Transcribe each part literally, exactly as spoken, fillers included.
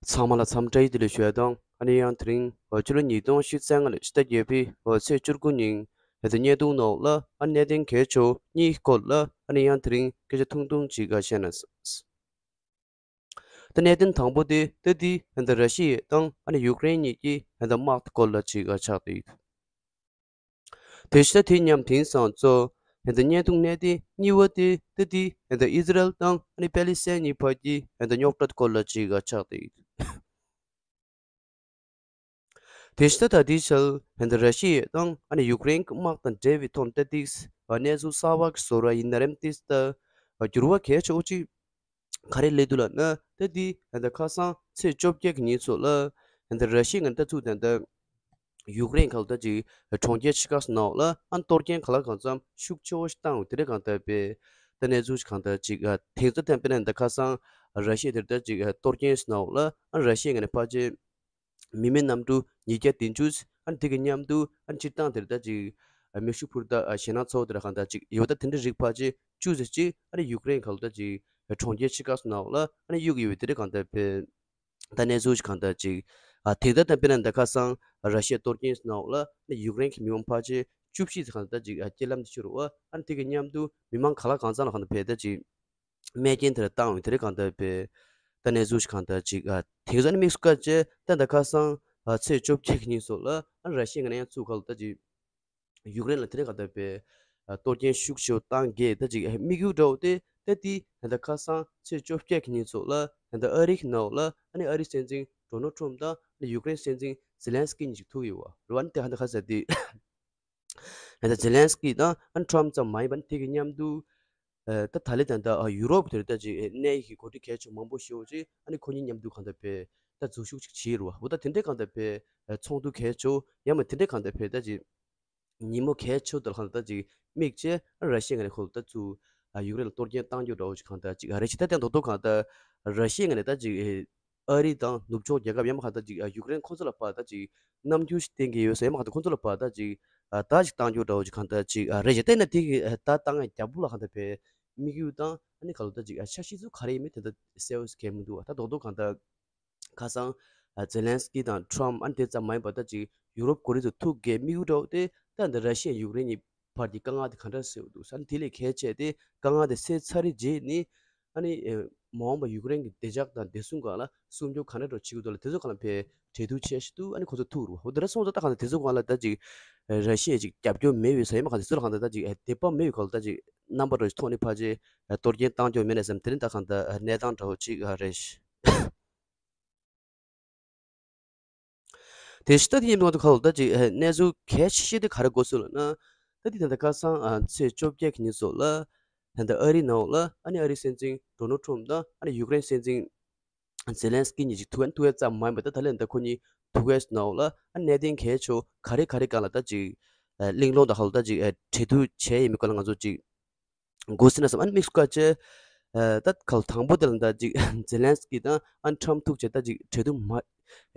ཚང་མ་ལ་འཚམས་འདྲི་བདེ་ལེགས་ཞུ་ཡ་དང་། ཨ་ནི་ཡང་དེ་རིང་འོ་ཕྱི་ལོ་ཉིས་སྟོང་ཉི་ཤུ་རྩ་ལྔ་ལོའི་ཕྱི་ཟླ་བརྒྱད་པའི་འོ་ཚེས་བཅུ་དགུ་ཉིན་ཨ་ནི་བརྙན་ཐུང་ནང་ལ་ཨ་ནི་གནད་དོན་གལ་ཆེ་བ་གཉིས་སྐོར་ལ་ཨ་ནི་ཡང་དེ་རིང་སྐད་ཆ་ཐུང་ཐུང་ཅིག་བཤད་ན་བསམ། ད་གནད་དོན་དང་པོ་དེ་ད་དེ་ད་ར་ཤི་ཡ་དང་ཨ་ནི་ཡུཀ་རེན་གཉིས་ཀྱི་ད་དམག་སྐོར་ལ་ཅིག་ཆགས་བསྡད་ཡོད། དེ་བཞིན་དེ་མཉམ་དེང་སང་ཚོ་ད་བརྙན་ཐུང་གནད་དོན་གཉིས་པ་དེ་ད་དེ་ད་ཨི་ཟི་རལ་དང་ཨ་ནི་པེ་ལི་སི་ཐན་གཉིས་བར་གྱི་ད་རྙོག་དྲ་སྐོར་ལ་ཅིག་ཆགས་བསྡད་ཡོད། དེ་བཞིན་ད་ལྟའི་ཆར་ད་ར་ཤི་ཡ་དང་ཨ་ནི་ཡུཀ་རེན་གྱི་དམག་དང་འབྲེལ་བའི་ཐོག་ནས་ད་ཏིག་གནས་ཚུལ་གསར་པ་ཞིག་བཟོ་ར་ཡིན་ན་རེམ་ཏིག་ད་འགྱུར་བ་གལ་ཆེ་བོ་ཅིག་ག་རེ་སླེབས་འདུག་ལབ་ན། ད་འདི་ད་ཁ་སང་ཚེས་བཅོ་བརྒྱད་ཀྱི་ཉིན་ཚོ་ལ་ད་ར་ཤི་ཡ་ངན་ད་ཚུགས་ད་ད་ཡུཀ་རེན་ཁ་ལ་ད་ཅིག་གྲོང་ཁྱེར་ཆེ་ཁག་སུ་ནང་ལ་ཨ་གཏོར་སྐྱོན་ག་ལ་གང་འཚམ་ཤུགས་ཆེ་བོ་ཞིག་བཏང་འོང་དེ་རེད། གང་ལྟར་པས་ད་གནས་ཚུལ་ཞིག་གང་ལྟར་ཅིག་དེང་སང་ཐེངས་དཔེར་ན་ད་ཁ་སང་ར་ཤི་ཡ་དེར་ད་ཅིག་གཏོར་སྐྱོན་སུ་ནང་ལ་ཨ་ར་ཤི་ཡ་ངན་ཕལ་ཆེར་མི་མེད་གནམ་གྲུ་ཉིས་བརྒྱ་བདུན་ཅུ། ཨ་ནི་དེ་གི་མཉམ་དུ་ཨ་ནི་སྤྱིར་བཏང་དེར་ད་ཅིག་མེ་ཤུགས་འཕུར་མདའ་ཞེད་སྣང་ཚ་བོ་དེ་ར་གང་ལྟར་ཅིག་ཡོད། ད་དེ་འདྲ་རིགས་ཕལ་ཆེར་བཅུ་ཙམ་ཅིག་ཨ་ནི་ཡུཀ་རེན་ག་ལ་ད་ཅིག་གྲོང་ཁྱེར་ཆེ་ཁག་སུ་ནང་ལ་ཨ་ནི་གཡུག་ཡོད་པའི་དེ་རེད། གང་ལྟར་པས་ད་གནས་ཚུལ་ཞིག་གང་ལྟར་ཅིག་ཨ་དེ་ལྟར་ད་དཔེར་ན་ད་ཁ་སང་ར་ཤི་ཡ་གཏོར་སྐྱོན་སུ་ནང་ལ་ཨ་ནི་ཡུཀ་རེན་གྱི་མི་མང་ཕལ་ཆེར་བཅུ་བཞི་ཙམ་གང་ལྟར་ཅིག་ཨ་རྐྱེན་ལམ་དུ་ཤོར་བ། ཨ་ནི་དེ་གི་མཉམ་དུ་མི་མང་ག་ལ་གང་འཚམ་ལ་གང་ལྟར་པས་ད་ཅིག་རྨས་སྐྱོན་དེ་ར་བཏང་ཡོད། དེ་རེད། གང་ལྟར་པས་ད་གནས་ཚུལ་ཞིག་གང་ལྟར་ཅིག་ཨ་དེང་སང་ནི་དམིགས་སུ་བཀར་བྱས་ད་ད་ཁ་སང་ཨ་ཚེས་བཅོ་བརྒྱད་ཀྱི་ཉིན་སོགས་ལ་ཨ་ར་ཤི་ཡ་ངན་ཡང་ཚུགས་ག་ལ་ད་ཅིག་ཡུཀ་རེན་ལ་དེ་རེད། གང་ལྟར་པས་ཨ་གཏོར་སྐྱོན་ཤུགས་ཆེ་བོ་བཏང་གས་ད་ཅིག་ཨ་དམིགས་ཡུལ་འདྲ་བོ་དེ་ད་དེ་ད་ད་ཁ་སང་ཚེས་བཅོ་བརྒྱད་ཀྱི་ཉིན་སོགས་ལ་ད་ད་ཨ་རི་གི་ནང་ལ་ཨ་ནི་ཨ་རིའི་སྲིད་འཛིན་ཌོ་ནལ་ཊམ་དང་ཨ་ནི་ཡུཀ་རེན་སྲིད་འཛིན་ཛེ་ལན་སི་ཀི་གཉིས་ཅིག་ཐུག་ཡོད་པ་རེད་བ། ཨ་ནི་དེ་ཧ་ད་ཁ་ཟེར་དེ། ད་ཛེ་ལན་སི་ཀི་དང་ཨ་ནི་ཊམ་ཙམ་མ་ཡིན་པ་ནི་དེ་གི་མཉམ་དུ་ཨ་ད་ད་ལེ་ད་ད་ཨ་ཡུ་རོབ་དེར་ད་ཅིག་གནད་ཡོད་ཀྱི་འགོ་ཁྲིད་གལ་ཆེ་མང་པོ་ཞིག་ཅིག་ཨ་ནི་ཁོ་གཉིས་མཉམ་དུ་གང་ལྟར་པས་ད་འཛུལ་ཞུགས་ཅིག་བྱས་རེད་བ། འོ་ད་དེ་འདྲའི་གང་ལྟར་པས་ཚོགས་འདུ་གལ་ཆེ་ཡང་མ་དེ་འདྲའི་གང་ལྟར་པས་ད་ཅིག་ཉིན་མོ་གལ་ཆེ་དེ་ལ་གང་ལྟར་ད་ཅིག་དམིགས་བྱས་ཨ་ར་ཤི་ཡ་ངན་ཁོ་ལ་ད་ཚུར་ཨ་ཡུཀ་རེན་ལ་གཏོར་སྐྱོན་བཏང་རྒྱུ་འདྲ་བོ་ཅིག་གང་ལྟར་ཅིག་ཨ་རེ་ཞིག་ད་བསྟན་ཏོག་ཏོག་གང་ལྟར་ར་ཤི་ཡ་ངན་ད་ཅིག་ཨ་རི་དང་ནུབ་ཕྱོགས་རྒྱལ་ཁབ་ཡང་མ་གང་ལྟར་ཅིག་ཨ་ཡུཀ་རེན་ཁོང་ཚོ་ལ་ཕར་ད་ཅིག་རྣམ་འགྱུར་ཞིག་བསྟན་གྱི་ཡོད་ཟེར། ཡང་མ་གང་ལྟར་ཁོང་ཚོ་ལ་ཕར་ད་ཅིག་ཨ་ད་ཅིག་བཏང་རྒྱུ་འདྲ་བོ་ཅིག་གང་ལྟར་ཅིག་ཨ་རེ་ཞིག་བསྟན་ན་དེ་གི་ཨ་ད་བཏང་ཡ་རྒྱབ་ལོགས་ལ་གང་ལྟར་པས་དམིགས་ཡུལ་དང་ཨ་ནི་ག་ལ་ད་ཅིག་ཨ་འཆར་གཞི་ཚོ་ག་རེ་ཡིན་མིན་དེ་ད་གསལ་བོ་ཞིག་གང་མི་འདུག་བ། ད་རྡོག་རྡོག་གང་ལྟར་ཁ་སང་ཨ་ཛེ་ལན་སི་ཀི་དང་ཊམ་ཨ་ནི་དེ་ཙམ་མ་ཡིན་པར་ད་ཅིག་ཡུ་རོབ་གོ་རི་ཚོ་ཐུག་གི་དམིགས་ཡུལ་འདྲ་བོ་དེ་ད་འདི་ར་ཤི་ཡ་ཡུཀ་རེན་གཉིས་བར་གྱི་དཀའ་ངལ་དེ་ག་འདྲ་སེལ་བ་འདུག་ཟེར། ཨ་ནི་དེ་ལས་གལ་ཆེ་དེ་དཀའ་ངལ་དེ་སེལ་ཚར་རེ་རྗེས་ནི་ཨ་ནི་ཨེ་མ་འོངས་པ་ཡུཀ་རེན་གྱི་བདེ་འཇགས་དང་བདེ་སྲུང་སྒང་ལ་སྲུང་སྐྱོབ་ག་འདྲ་འདྲ་བྱེད་དགོས་འདུག་ལ་དེ་ཚོ་སྒང་ལ་ཕར་གྲོས་བསྡུར་བྱས་ཤིག་འདུག་ཨ་ནི་ཁོ་ཚོ་ཐུག་རུ་འོ་དེ་འདྲ་སོང་ཙང་ད་གང་ལྟར་དེ་ཚོ་སྒང་ལ་ད་ཅིག་ཨེ་ར་ཤི་ཡ་ཅིག་རྒྱབ་སྐྱོར་མེད་པའི་ཟེར་ཡ་མ་གང་དེ་ཚོ་ལ་གང་ལྟར་ད་ཅིག་ཨེ་དད་པ་མེད་པའི་སྐོར་ལ་ད་ཅིག་རྣམ་པ་འདྲ་བོ་ཞིག་ཐོག་ནས་ཕལ་ཆེར་ཨེ་གཏོར་སྐྱོན་བཏང་རྒྱུ་མེད་ན་བསམ། དེ་རིང་ད་གང་ལྟར་ཨེ་གནས་སྟངས་འདྲ་བོ་ཅིག་ཨ་རེད། དེ་ཕྱི་ད་དེ་ཡིན་མ་གཏོགས་ཁ་ལོ་ད་ཅིག་གནས་ཚུལ་གལ་ཆེ་ཤོས་དེ་ག་རེ་གོ་སོང་ལབ་ན། ད་དེ་ད་ལྟ་ཁ་སང་ཚེས་བཅོ་བརྒྱད་ཀྱི་ཉིན་སོགས་ལ་ད་ལྟ་ཨ་རིའི་ནང་ལ་ཨ་ནི་ཨ་རིའི་སྲིད་འཛིན་ཌོ་ནལ་ཊམ་དང་ཨ་ནི་ཡུཀ་རེན་སྲིད་འཛིན་ཛེ་ལན་སི་ཀི་གཉིས་ཅིག་ཐུག་ཐུག་ཡས་ཙམ་མ་ཡིན་པར་ད་ད་ལན་ད་ཁོ་གཉིས་ཐུག་ཡས་ནང་ལ་ཨ་གནད་དོན་གལ་ཆེ་ག་རེ་ག་རེ་སྒང་ལ་ད་ཅིག་གླེང་སློང་དང་ཁ་ལོ་ད་ཅིག་གྲོས་བསྡུར་བྱས་ཡིན་མིན་སྐོར་ལ་ང་ཚོ་ཅིག་གོ་སྲིད་ན་བསམ། ཨ་ནི་དམིགས་སུ་བཀར་བྱས་ཨ་ད་ཁ་ལོ་དང་པོ་དེ་ལ་ད་ཅིག་ཛེ་ལན་སི་ཀི་དང་ཨ་ནི་ཊམ་ཐུག་བྱས་ད་ཅིག་གྲོས་བསྡུར་མ་གྲོས་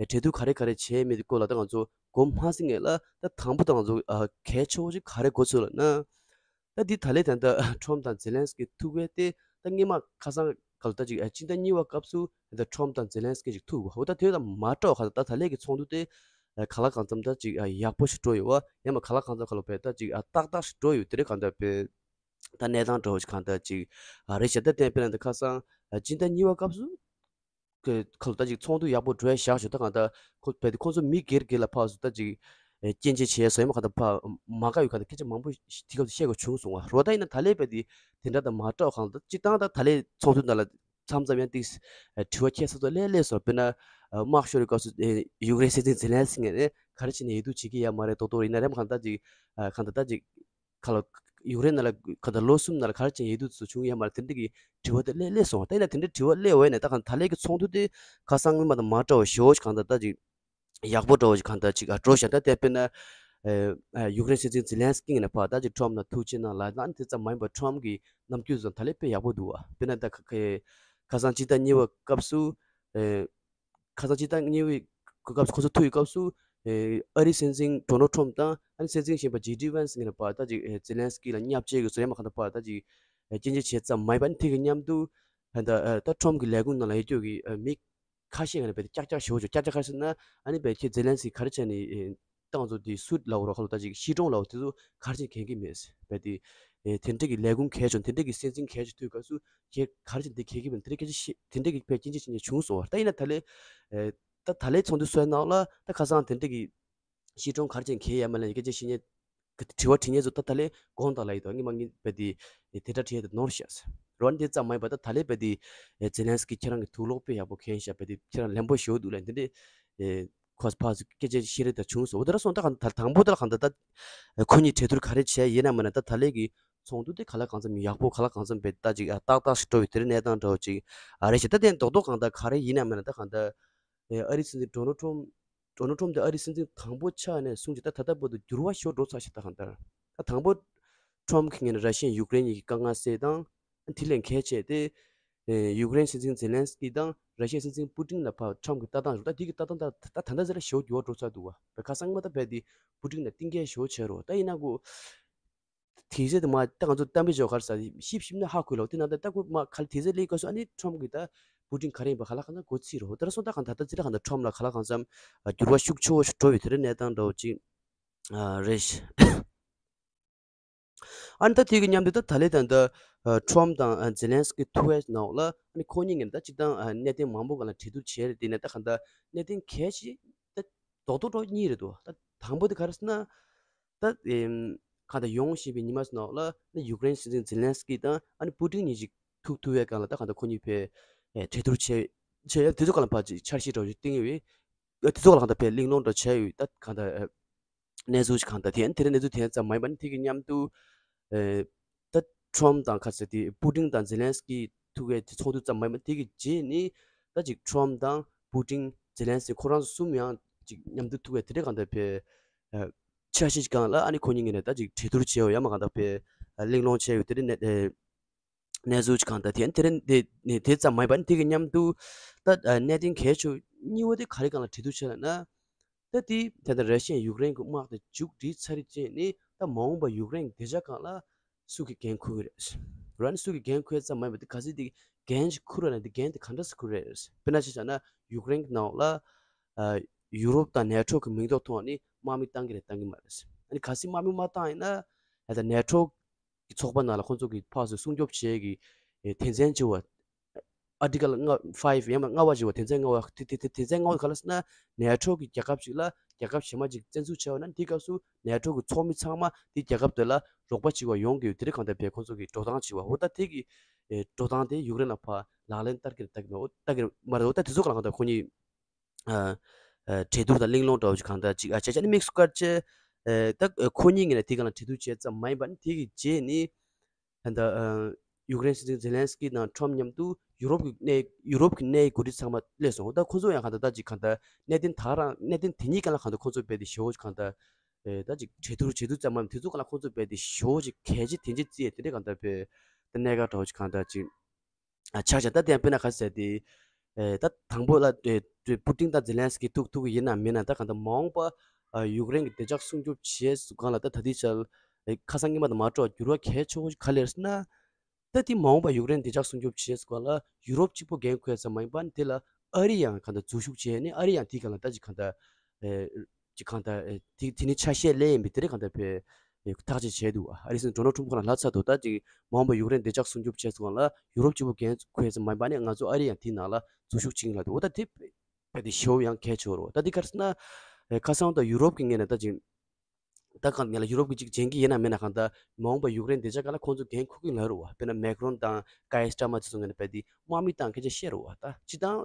བསྡུར་ག་རེ་ག་རེ་བྱས་མེད་སྐོར་ལ་ད་ང་ཚོ་གོ་མ་ཟིན་ངེས་ལ། ད་དང་པོ་ད་ང་ཚོ་ཨ་གལ་ཆེ་བོ་ཅིག་ག་རེ་གོ་ཚུལ་ལབ་ན། ད་འདི་ད་ལས་ད་ལྟ་ཊམ་དང་ཛེ་ལན་སི་ཀི་ཐུག་པའི་དེ་ད་སྔོན་མ་ཁ་སང་ག་ལ་ད་ཅིག་ཨ་སྤྱི་ཟླ་གཉིས་པ་སྐབས་སུ་ད་ཊམ་དང་ཛེ་ལན་སི་ཀི་ཅིག་ཐུག་པ་འོ་ད་དེ་དང་མ་འདྲ་བ་ག་ད་ད་ལས་ཀྱི་ཚོགས་འདུ་དེ་ཨ་ག་ལ་གང་འཚམ་ད་ཅིག་ཨ་ཡག་པོ་ཞིག་འགྲོ་ཡོད་པ། ཡང་མ་ག་ལ་གང་འཚམ་ག་ལ་བས་ད་ཅིག་ཨ་ཏག་ཏག་ཞིག་འགྲོ་ཡོད། དེ་རེད། གང་ད་བས་ད་གནས་སྟངས་འདྲ་བོ་ཞིག་གང་ད་ཅིག་ཨ་རེད་ཤག་ད་བསྟན་དཔེར་ན་ད་ཁ་སང་ཨ་སྤྱི་ཟླ་གཉིས་པ་སྐབས་སུ་ཁ་ལོ་ད་ཅིག་ཚོགས་འདུ་ཡག་པོ་འགྲོ་ཡ་བཞག་ཞོ། ད་གང་ད་ཁོ་བས་ཏེ་ཁོང་ཚོ་མི་སྒེར་སྒེར་ལ་ཕར་སུ་ད་ཅིག་ཨེ་སྐྱོན་བརྗོད་བྱས་སོ་ཡ་མ་གང་ད་ཕར་མ་དགའ་ཡོད་གང་ད་སྐད་ཆ་མང་པོ་ཞིག་དེ་སྐབས་སུ་བཤད་དགོས་བྱུང་སོང་བ། རོ་ད་ཡིན་ན་ད་ལས་བས་ཏེ་དེ་འདྲ་དང་མ་འདྲ་བ་གང་ད་སྤྱིར་བཏང་ད་ད་ལས་ཚོགས་འདུ་ནང་ལ་མཚམས་མཚམས་ཡང་ཏིག་ཨེ་དྲི་བ་ཁྱད་མཚར་པོ་སླེབས་སླེབས་སོང་། དཔེར་ན་ཨེ་དམག་ཤོར་བའི་སྐབས་སུ་ཨེ་ཡུཀ་རེན་སྲིད་འཛིན་ཛེ་ལན་སི་ངས་ནས་ག་རེ་བྱས་ནས་འོས་བསྡུ་བྱེད་ཀྱི་ཡ་མ་རེད། རྡོག་རྡོག་ཡིན་ན་རེམ་གང་ད་ཅིག་ཨེ་གང་ད་ད་ཅིག་ཁ་ལོ་ཡུཀ་རེན་ནང་ལ་ག་ད་ལོ་གསུམ་ནང་ལ་ག་རེ་བྱས་འོས་བསྡུ་ཚོ་བྱུང་ཡོད་མ་རེད། དེ་འདྲ་གི་དྲི་བ་དེ་སླེབས་སླེབས་སོང་བ། ད་ཡིན་ན་དེ་འདྲ་དྲི་བ་སླེབས་འོས་ནས་ད་གང་ད་ལས་ཀྱི་ཚོགས་འདུ་དེ་ཁ་སང་སྔོན་མ་དང་མ་འདྲ་བ་ཞེ་པོ་ཞིག་གང་ད་ད་ཅིག་ཡག་པོ་འདྲ་བོ་ཞིག་གང་ད་ཅིག་ཨ་འགྲོ་བཞག་ད་དེ་དཔེར་ན་ཨ་ཡུཀ་རེན་སྲིད་འཛིན་ཛི་ལན་སི་ཀི་ནས་ཕར་ད་ཅིག་ཊམ་ནང་ཐུག་ཕྱིན་ན་ལ་ད་དེ་ཙམ་མ་ཡིན་པར་ཊམ་གི་རྣམ་འགྱུར་ཙམ་ད་ལས་དཔེ་ཡག་པོ་འདུག་བ། དཔེར་ན་ད་ཁ་ཁ་སང་སྤྱི་ཟླ་གཉིས་པ་སྐབས་སུ་ཨེ། ཁ་སང་སྤྱི་ཟླ་གཉིས་པའི་སྐབས་སུ་ཁོ་ཚོ་ཐུག་ཡོད་སྐབས་སུ་ཨེ་ཨ་རིའི་སྲིད་འཛིན་ཌོ་ནལ་ཊམ་དང་ཨ་ནི་སྲིད་འཛིན་གཞན་པ་ཇེ་ཌི་ཝན་སི་ངེས་ནས་ཕར་ད་ཅིག་ཨེ་ཛི་ལན་སི་ཀི་ལ་བརྙས་བཅོས་ཀྱི་བཟོ་ཡ་མ་གང་ད་ཕར་ད་ཅིག་ཨེ་སྐྱོན་བརྗོད་བྱས་ཙམ་མ་ཡིན་པ། ཨ་ནི་དེ་གི་མཉམ་དུ་ད་ད་ཊམ་གི་ལས་ཁུངས་ནང་ལ་ཡོད་རྒྱུ་གི་ཨེ་མི་ ཁ་ཤས་ཀྱི་ནང་ནས་རྦད་དེ་ཀྱག་ཀྱག་ཞེ་པོ་བྱུང་། ཀྱག་ཀྱག་ག་རེ་ཟེར་ན། ཨ་ནི་རྦད་ཁྱེད་ཛེ་ལན་སི་གི་ག་རེ་བྱས་ནས་ཨེ་ཏང་ཙུའུ་དེ་སུད་ལབ་རོགས་ཁ་ལོ། ད་ཅིག་ཤི་གྲོངས་ལབ་དེ་ཚོ་ག་རེ་བྱས་ནས་གན་གི་མེད། རྦད་དེ་ཨེ་དེ་འདྲ་གི་ལས་ཁུངས་གལ་ཆེ་དེ་འདྲ་གི་སྲིད་འཛིན་གལ་ཆེ་ཐུག་སྐབས་སུ་ཁྱེད་ག་རེ་བྱས་ནས་དེ་གན་གི་མེད། དེ་འདྲ་སྐད་ཆ་བཤད། དེ་འདྲ་གི་དཔེ་སྐྱོན་བརྗོད་བྱེད་མཁན་བྱུང་སོང་བ། ད་ཡིན་ན་ད་ལས་ཨེ་ད་ད་ལས་ཚོགས་འདུ་སོན་ནང་ལ་ད་ཁ་སང་དེ་འདྲ་གི་ཤི་གྲོངས་ག་རེ་བྱས་ནས་གན་ཡོད་མེད་ལབ་ནས་སྐད་ཆ་བཤད་མཁན། དྲི་བ་དྲི་མཁན་ཚོ་ད་ད་ལས་དགོངས་དག་ལབ་ཡོད་དོ། སྔོན་མ་ངས་རྦད་དེ་དེ་འདྲ་དྲིས་ཡོད་དོ། ནོར་ཤག་རོ། ཨ་ནི་དེ་ཙམ་མ་ཡིན་པ་ད་ད་ལས་རྦད་དེ་ཛེ་ལན་སི་ཀི་ཁྱེད་རང་གི་དུག་ལོག་དཔེ་ཡག་པོ་མཁན་ཤག་རྦད་དེ་ཁྱེད་རང་ལན་པོ་ཞོ་འདུག་ལབ་དེ་འདྲ་ཨེ་ཁོ་ཕར་ཚུར་སྐད་ཆ་བཤད་རེས་ད་བྱུང་སོང་། འོ་དེ་འདྲ་སོང་། ད་གང་ད་དང་པོ་ད་གང་ད་ད་ཁོ་གཉིས་གྲོས་བསྡུར་ག་རེ་བྱས་ཡིན་ན་མིན་ན། ད་ད་ལས་ཀྱི་ཚོགས་འདུ་དེ་ག་ལ་གང་འཚམ་ཡག་པོ་ག་ལ་གང་འཚམ་རྦད་ད་ཅིག་ཨ་ཏག་ཏག་ཞིག་འགྲོ་བའི་དེ་འདྲ་གནས་སྟངས་འདྲ་བོ་ཅིག་ཨ་རེད་ཤག་ད་དེ་རྡོག་རྡོག་གང་ད་ག་རེ་ཡིན་ན་མིན་ན། ད་གང་ད་ཨེ་ཨ་རིའི་སྲིད་འཛིན་ཌོ་ནལ་ཊམ་ཌོ་ནལ་ཊམ་དེ་ཨ་རིའི་སྲིད་འཛིན་དང་པོ་ཆགས་ནས་བཟུང་ཅིག་ད་ད་ལྟ་བར་དུ་འགྱུར་བ་ཤོར་འགྲོ་ཚར་ཤག་ད་གང་ལྟར། ད་དང་པོ་ཊམ་གྱི་ངོས་ནས་ར་ཤི་ཡ་ཡུཀ་རེན་གཉིས་ཀྱི་དཀའ་ངལ་སེལ་སྟངས། དེ་ལས་གལ་ཆེ་དེ་ཨེ་ཡུཀ་རེན་སྲིད་འཛིན་ཛེ་ལན་སི་ཀི་དང་ར་ཤི་ཡ་སྲིད་འཛིན་པུ་ཏིན་ལ་ཕར་ཊམ་གྱི་ལྟ་སྟངས་རེད། ད་དེ་གི་ལྟ་སྟངས་ད་ད་ད་ད་ཟེར་ཞེ་པོ་འགྱུར་བ་འགྲོ་ཚར་འདུག་བ། བས་ཁ་སང་མ་ད་བས་དེ་པུ་ཏིན་ལ་གཏིང་སྐྱེལ་ཞེ་པོ་བྱས་རོགས། ད་ཡིན་ན་གོ་དེ་ཚེ་དེ་མ་ད་ང་ཚོ་གཏམ་དཔེ་འཇོག་ག་རེ་ཟ་ཤིབ་ཤིབ་ན་ཧ་གོ་ལོ། དེ་ན་ད་ལྟ་ཁོ་མ་ག་ལ་དེ་ཚེ་ལས་ཀ་སོ། ཨ་ནི་ཊམ་གི་ད་པུ་ཏིན་ག་རེ་ཡིན་པ་ག་ལ་གང་ད་གོ་ཚིག་རོ། དེ་ར་སོང་ད་གང་ད་ད་ཚེ་ད་གང་ད་ཊམ་ལ་ག་ལ་གང་འཚམ་འགྱུར་བ་ཤུགས་ཆེ་བོ་ཞིག་འགྲོ་བའི་དེ་རེ་གནས་སྟངས་འདྲ་བོ་ཅིག་རེད། ཨ་ནི་ད་དེ་གི་མཉམ་དུ་ད་ད་ལས་ད་ད་ཊམ་དང་ཛེ་ལན་སི་ཀི་ཐུག་པའི་ནང་ལ་ཨ་ནི་ཁོ་གཉིས་ངན་ད་ཅིག་དང་གནད་དོན་མང་པོ་གང་ལ་གྲོས་བསྡུར་བྱས་རེད། དེ་ནས་ད་གང་ད་གནད་དོན་གལ་ཆེ་ད་རྡོག་རྡོག་འགྲོ་གཉིས་རེད་འདུག་ད་དང་པོ་དེ་ག་རེ་ཟེར་ན། ད་ཨེམ་གང་ལྟར་ཡོང་བཞིན་པའི་ཉི་མ་ཚོ་ནང་ལ་ནི་ཡུཀ་རེན་སྲིད་འཛིན་ཛེ་ལན་སི་ཀི་དང་ཨ་ནི་པུ་ཏིན་གཉིས་ཅིག་ཐུག་ཐུག་པའི་སྒང་ལ་ད་གང་ལྟར་ཁོ་གཉིས་ཕར་ཨེ་གྲོས་བསྡུར་བྱས་བྱས་ཡ་དེ་ཚོ་སྒང་ལ་ཕར་ཅིག་འཆར་གཞི་འདྲ་བོ་ཞིག་བཏིང་ཡོད། ཨེ་དེ་ཚོ་སྒང་ལ་གང་ལྟར་ཕར་གླེང་སློང་འདྲ་བྱས་ཡོད། ད་གང་ལྟར་ཨེ་གནས་ཚུལ་ཅིག་གང་ལྟར་དེ་ཡང་དེ་རིང་གནས་ཚུལ་དེ་ཡང་ཙམ་མ་ཡིན་པ་ནི་དེ་གི་མཉམ་དུ་ཨེ་ད་ཊམ་དང་ག་ཚོད་དེ་པུ་ཏིན་དང་ཛེ་ལན་སི་ཀི་ཐུག་པའི་དེ་ཚོགས་འདུ་ཙམ་མ་ཡིན་པ་དེ་གི་རྗེས་ནི་ད་ཅིག་ཊམ་དང་པུ་ཏིན་ཛེ་ལན་སི་ཁོ་རང་ཚོ་གསུམ་ཡང་ཅིག་མཉམ་དུ་ཐུག་པའི་དེ་འདྲ་གང་ལྟར་ཕར་ཨ་འཆར་གཞི་སྒང་ལ་ཨ་ནི་ཁོ་གཉིས་ངོས་ནས་ད་ཅིག་གྲོས་བསྡུར་བྱས་ཡོད། ཡང་མ་གང་ལྟར་ཕར་ཨ་གླེང་སློང་བྱས་ཡོད། དེ་རིང་ནས་ཨེ་གནས་ཚུལ་ཅིག་གང་ལྟར་དེ་དེ་རིང་དེ་ནས་དེ་ཙམ་མ་ཡིན་པ་ནི་དེ་གི་མཉམ་དུ་ད་ཨ་གནད་དོན་གལ་ཆེ་གཉིས་པོ་དེ་ག་རེ་སྒང་ལ་གྲོས་བསྡུར་བྱས་ལབ་ན། ད་དེ་ད་ལྟ་ར་ཤི་ཡ་ཡུཀ་རེན་གྱི་དམག་དེ་མཇུག་སྒྲིལ་ཚར་རྗེས་ནི་ད་མ་འོངས་པ་ཡུཀ་རེན་གྱི་བདེ་འཇགས་སྒང་ལ་སུ་གིས་འགན་འཁུར་གི་རེད། ར་ནི་སུ་གིས་འགན་འཁུར་ཡ་ཙམ་མ་ཡིན་པ་དེ་གལ་སྲིད་དེ་འགན་ཅིག་འཁུར་བ་ན་དེ་འགན་དེ་ག་འདྲ་སེ་འཁུར་རེད། དཔེར་ན་ཆ་བཞག་ན་ཡུཀ་རེན་གྱི་ནང་ལ་ཨ་ཡུ་རོབ་དང་ནེ་ཊོ་གི་མིང་ཐོག་ཐོག་ནས་དམག་མི་བཏང་གི་རེད་བཏང་གི་མ་རེད། ཨ་ནི་གལ་སྲིད་དམག་མི་མ་བཏང་ཡིན་ན་ད་ལྟ་ནེ་ཊོ་གི་ཚོགས་པ་ནང་ལ་ཁོང་ཚོ་གི་ཕར་ཚུར་སྲུང་སྐྱོབ་བྱེད་ཀྱི་ཨེ་དོན་ཚན་བཅུ་བ། ཨར་ཊི་ཀལ་ལྔ་ཕའིབ་ཡང་ན་ལྔ་པ་ཞིག་བ། དོན་ཚན་ལྔ་པ་དེ་དེ་དེ་དོན་ཚན་ལྔ་པ་ག་ལ་ཟེར་ན། ནེ་ཊོ་གི་རྒྱལ་ཁབ་ཅིག་ལ་རྒྱལ་ཁབ་གཞན་པ་ཅིག་བཙན་འཛུལ་བྱས་པ་ན་དེའི་སྐབས་སུ་ནེ་ཊོ་གི་ཚོགས་མི་ཚང་མ་དེ་རྒྱལ་ཁབ་དེ་ལ་རོགས་པ་བྱེད་པ་ཡོང་གི་ཡོད། དེ་རིགས་གང་ལྟར་བས་ཁོང་ཚོ་གི་འགྲོ་སྟངས་བྱེད་པ་འོ་ད་དེ་གི་ཨེ་འགྲོ་སྟངས་དེ་ཡུཀ་རེན་ལ་ཕར་ལག་ལེན་བསྟར་གི་རེད་བསྟར་གི་མེད་འོ་བསྟར་གི་མ་རེད། འོ་ད་དེ་ཚོ་གང་ལ་གང་ལྟར་ཁོ་གཉིས་ཨ་ཨ་གྲོས་བསྡུར་དང་གླེང་སློང་འདྲ་བོ་ཅིག་གང་ལྟར་ཅིག་ཨ་བྱས་བྱས་ནས་དམིགས་སུ་བཀར་བྱས་ཨེ་ད་ཨེ་ཁོ་གཉིས་ངོས་ནས་དེ་གང་ལ་གྲོས་བསྡུར་བྱས་ཙམ་མ་ཡིན་པ་ནི་དེ་གི་རྗེས་ནི། ད་ལྟ་ཨ་ཡུཀ་རེན་སྲིད་འཛིན་ཛེ་ལན་སི་ཀི་དང་ཁྲོམ་མཉམ་དུ་ཡུ་རོབ་ཀྱི་གནད་ཡུ་རོབ་ཀྱི་གནད་ཡོད་འགོ་ཁྲིད་ཚང་མ་སླེབས་སོང་། ད་ཁོ་ཚོ་ཡང་གང་ལྟར་ད་ཅིག་གང་ལྟར་གནད་དོན་ད་རང་གནད་དོན་དེ་གཉིས་ཀ་ལ་གང་ལྟར་ཁོ་ཚོ་རྦད་དེ་ཞེ་པོ་གང་ལྟར་ཨེ་ད་ཅིག་གྲོས་བསྡུར་བྱེད་དུས་ཙམ་མམ་དེ་ཚོ་གང་ལ་ཁོ་ཚོ་རྦད་དེ་ཞེ་པོ་ཅིག་གལ་ཆེ་དེ་འདྲ་བརྩི་ཡས་དེ་འདྲ་གང་ལྟར་བས་ད་གནད་འགག་འདྲ་བོ་ཅིག་གང་ལྟར་ཅིག་ཨ་ཆགས་ཆགས། ད་དེ་ཡང་དཔེར་ན་ག་ཟེར་ཏེ། ཨེ་ད་དང་པོ་ལ་ཨེ་པུ་ཏིན་དང་ཛེ་ལན་སི་ཀི་ཐུག་ཐུག་གི་ཡིན་ན་མིན་ན་ད་གང་ལྟར་མ་འོངས་པ་ཨ་ཡུཀ་རེན་གྱི་བདེ་འཇགས་སྲུང་སྐྱོབ་བྱེད་སུ་གང་ལ་ད་ད་ལྟའི་ཆར་ཨེ་ཁ་སང་ཉི་མ་དང་མ་འགྲོ་བ་འགྱུར་བ་གལ་ཆེ་བོ་ག་ལེར་ཟེར་ན། ད་དེ་མ་འོངས་པ་ཡུཀ་རེན་བདེ་འཇགས་སྲུང་སྐྱོབ་བྱེད་སུ་གང་ལ་ཡུ་རོབ་གཅིག་པོ་འགན་འཁུར་ཡ་ཙམ་མ་ཡིན་པ་ནི་དེ་ལ་ཨ་རི་ཡང་གང་ལྟར་འཛུལ་ཞུགས་བྱས་ནས་ཨ་རི་ཡང་དེ་གང་ལ་ད་ཅིག་གང་ལྟར་ཨེ། ཅིག་གང་ལྟར་ཨེ་དེ་དེ་ནི་ཆ་ཤས་ལས་ཡིན་པའི་དེ་རིགས་གང་ལྟར་བས་ཐག་གཅོད་བྱས་འདུག་ཨ་རི་སྲིད་འཛིན་ཌོ་ནལ་ཊམ་ཁོ་རང་ལབ་ཚར་འདུག་ད་ཅིག་མ་འོངས་པ་ཡུཀ་རེན་བདེ་འཇགས་སྲུང་སྐྱོབ་བྱས་སོང་ལ་ཡུ་རོབ་གཅིག་པུ་འགན་འཁུར་ཡ་ཙམ་མ་ཡིན་པ་ནི་ང་ཚོ་ཨ་རི་ཡང་དེའི་ནང་ལ་འཛུལ་ཞུགས་བྱེད་ཀྱི་ལབ་འདུག་འོ་ད་དེ་བས་དེ་ཞེ་པོ་ཡང་གལ་ཆེ་བོ་རེད། ད་དེ་ག་རེ་ཟེར་ན་ཨེ་ཁ་སང་ད་ཡུ་རོབ་ཀྱི་ངོས་ནས་ད་ཅིག་ད་གང་ལྟར་ལ་ཡུ་རོབ་ཀྱི་ཅིག་བྱེད་ཀྱི་ཡིན་ན་མིན་ན་གང་ལྟར་མ་འོངས་པ་ཡུཀ་རེན་བདེ་འཇགས་སྒང་ལ་ཁོང་ཚོ་འགན་འཁུར་གྱི་ལབ་རེད་བ། དཔེར་ན་མེག་རོན་དང་ཀ་ཡར་སི་ཊར་མར་ཚོ་ཚོ་ངོས་ནས་བས་དེ་དམག་མི་བཏང་སྐད་ཆ་བཤད་རེད་བ། ད་སྤྱིར་བཏང་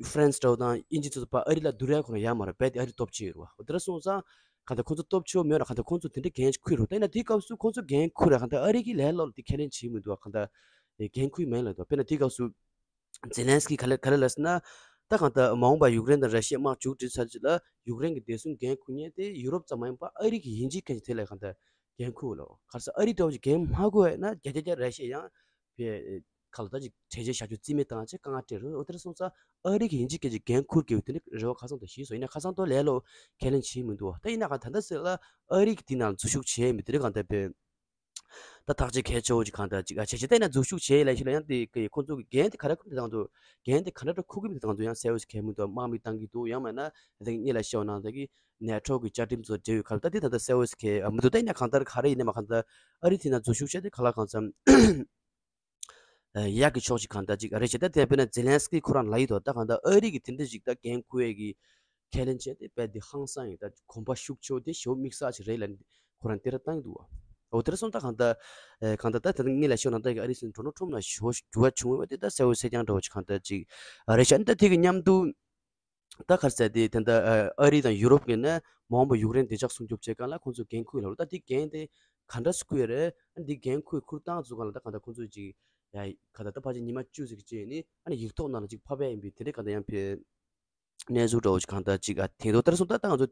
ཧྥ་རན་སི་འདྲ་བོ་དང་དབྱིན་ཇི་ཚོ་ཚོ་ཕར་ཨ་རི་ལ་བསྡུར་ཡ་ཁོ་རང་ཡོད་མ་རེད། རྦད་དེ་ཨ་རི་སྟོབས་ཆེ་ཡོད་རེད་བ། དེ་འདྲ་སོང་ཙང་གང་ལྟར་ཁོང་ཚོ་སྟོབས་ཆེ་བོ་མེད་ན་གང་ལྟར་ཁོང་ཚོ་དེ་འདྲ་འགན་འཁུར་རེད་བ། ད་ཡིན་ན་དེའི་སྐབས་སུ་ཁོང་ཚོ་འགན་འཁུར་ར་གང་ལྟར་ཨ་རི་གིས་ལས་སླ་པོ་དེ་ཁས་ལེན་བྱེད་མི་འདུག་བ། གང་ལྟར་འགན་འཁུར་མེད་ལབ་འདུག་དཔེར་ན་དེའི་སྐབས་སུ་ཛེ་ལན་སི་ཀི་ག་ལེ་ག་ལེ་ལབ་ཟེར་ན། ད་གང་ལྟར་མ་འོངས་པ་ཡུཀ་རེན་དང་ར་ཤི་ཡའི་དམག་མཇུག་སྒྲིལ་ཚར་རྗེས་ལ་ཡུཀ་རེན་གྱི་བདེ་སྲུང་འགན་འཁུར་མཁན་དེ་ཡུ་རོབ་ཙམ་མ་ཡིན་པར་ཨ་རི་གི་ཡིན་གཅིག་མཁན་ཞིག་དེ་ལ་གང་ལྟར་འགན་འཁུར་ལོ། ག་རེ་ཟེར་ཨ་རི་འདྲ་བོ་ཞིག་འགན་མ་འཁུར་བས་ན་བརྒྱ་ཆ་བརྒྱ་ར་ཤི་ཡ་ཡང་བས། ཁ་ལོ་ད་ཅིག་གྲོས་ཆོད་བཞག་རྒྱུ་རྩིས་མེད་བཏང་བྱས་དཀའ་ངལ་སྤྲད་རེད། འོ་དེར་སོང་ཙང་ཨ་རི་གི་ཡིན་གཅིག་སྐད་ཅིག་འགན་འཁུར་དགོས་དེ་ནི་རེ་བ་ཁ་སང་དང་ཞིག་སོང་། ཡིན་ན་ཁ་སང་ཐོག་ལས་སླ་པོ་ཁས་ལེན་བྱེད་མི་འདུག་ད་ཡིན་ན་གང་ད་ལྟ་ཟེར་ལ་ཨ་རི་གི་དེ་ནང་འཛུལ་ཞུགས་བྱས་མི་དེ་རིགས་གང་ལྟར་བས་ ད་ཐག་གཅོད་གལ་ཆེ་བོ་ཅིག་གང་ལྟར་ཅིག་ཨ་བྱས་བྱས་བལྟས་ན་འཛུལ་ཞུགས་བྱས་ལ་ཞིག་ལ་ཡང་དེ་གི་ཁོང་ཚོ་གི་འགན་དེ་ག་རེ་འཁུར་དེ་དང་དུ་འགན་དེ་ག་འདྲ་འཁུར་གི་མི་དེ་དང་དུ་ཡང་གསལ་བོ་ཞིག་གལ་མི་འདུག་དམག་མི་བཏང་གི་འདུག་ཡང་མིན་ན་དེ་གཉིས་ལ་ཤོག་ནང་དེ་གི་ནེ་ཊོ་གི་བཅའ་ཁྲིམས་ཚོ་འབྲེལ་ཡོད་ག་ལ་ད་དེ་ད་ལྟ་གསལ་བོ་ཞིག་གལ་མི་འདུག་ད་ཡིན་ན་གང་ལྟར་ག་རེ་ཡིན་ན་མ་གང་ལྟར་ཨ་རི་དེ་ན་འཛུལ་ཞུགས་བྱས་དེ་ག་ལ་གང་འཚམ་ཡག་གི་ཕྱོགས་ཤིག་གང་ལྟར་ཅིག་རེད་བྱས་ད་དེ་དཔེར་ན་ཛེ་ལན་སི་ཀི་ཁོ་རང་ལ་ཡིད་དོ་ད་གང་ལྟར་ཨ་རི་གི་དེ་འདྲ་ཞིག་ད་འགན་འཁུར་ཡས་ཀྱི་ཁས་ལེན་བྱས་ཏེ་དཔེ་འདི་ཧང་སང་ཡིན་ད་གོམ་པ་ཤུགས་ཆེ་བོ་དེ་ཞེ་པོ་དམིགས་བསལ་ཞིག་རེད་ལ་ཁོ་རང་དེ་ར་བཏང་གི་འདུག་འོ་དེ་ར་སོང་ད་གང་ལྟར་ཨེ་གང་ལྟར་ད་དེ་ནི་ངེད་ལ་ཤོད་ན་ད་གི་ཨ་རི་སྲིད་འཛིན་ཌོ་ནལ་ཊམ་ལ་ཞེ་པོ་འགྱུར་བ་བྱུང་བ་དེ་ད་གསལ་བོ་གསལ་རྐྱང་འདྲ་བོ་ཅིག་གང་ལྟར་ཅིག་རེད་ཤག་ཨ་ནི་ད་དེ་གི་མཉམ་དུ་ད་ག་རེ་ཟེར་དེ་དེ་འདྲ་ཨ་རི་དང་ཡུ་རོབ་ཀྱིས་ནི་མ་འོངས་པ་ཡུཀ་རེན་བདེ་འཇགས་སྲུང་སྐྱོབ་བྱེད་སྒང་ལ་ཁོང་ཚོས་འགན་འཁུར་ཡོད་ལ་ད་དེ་འགན་དེ་ག་འདྲ་སེ་འཁུར་ཡོད་རེད། ཨ་ནི་དེ་འགན་འཁུར་འཁུར་སྟངས་ཚོ་སྒང་ལ་ད་གང་ལྟར་ཁོང་ཚོས་ཅིག་ཡ་ག་ད་ད་ཕལ་ཆེར་ཉི་མ་བཅུ་ཙམ་གི་རྗེས་ནི་ཨ་ནི་ཡིག་ཐོག་ནང་ལ་ཅིག་ཕབ་ཡ་ཡིན་པའི་དེ་འདྲ་གང་ལྟར་ཡང་ཕེ་གནས་ཚུལ་འདྲ་བོ་ཅིག་གང་ལྟར་ཅིག་ཨ་དེང་དུ་ལྟར་སོང་ད་ད་ང་ཚོ་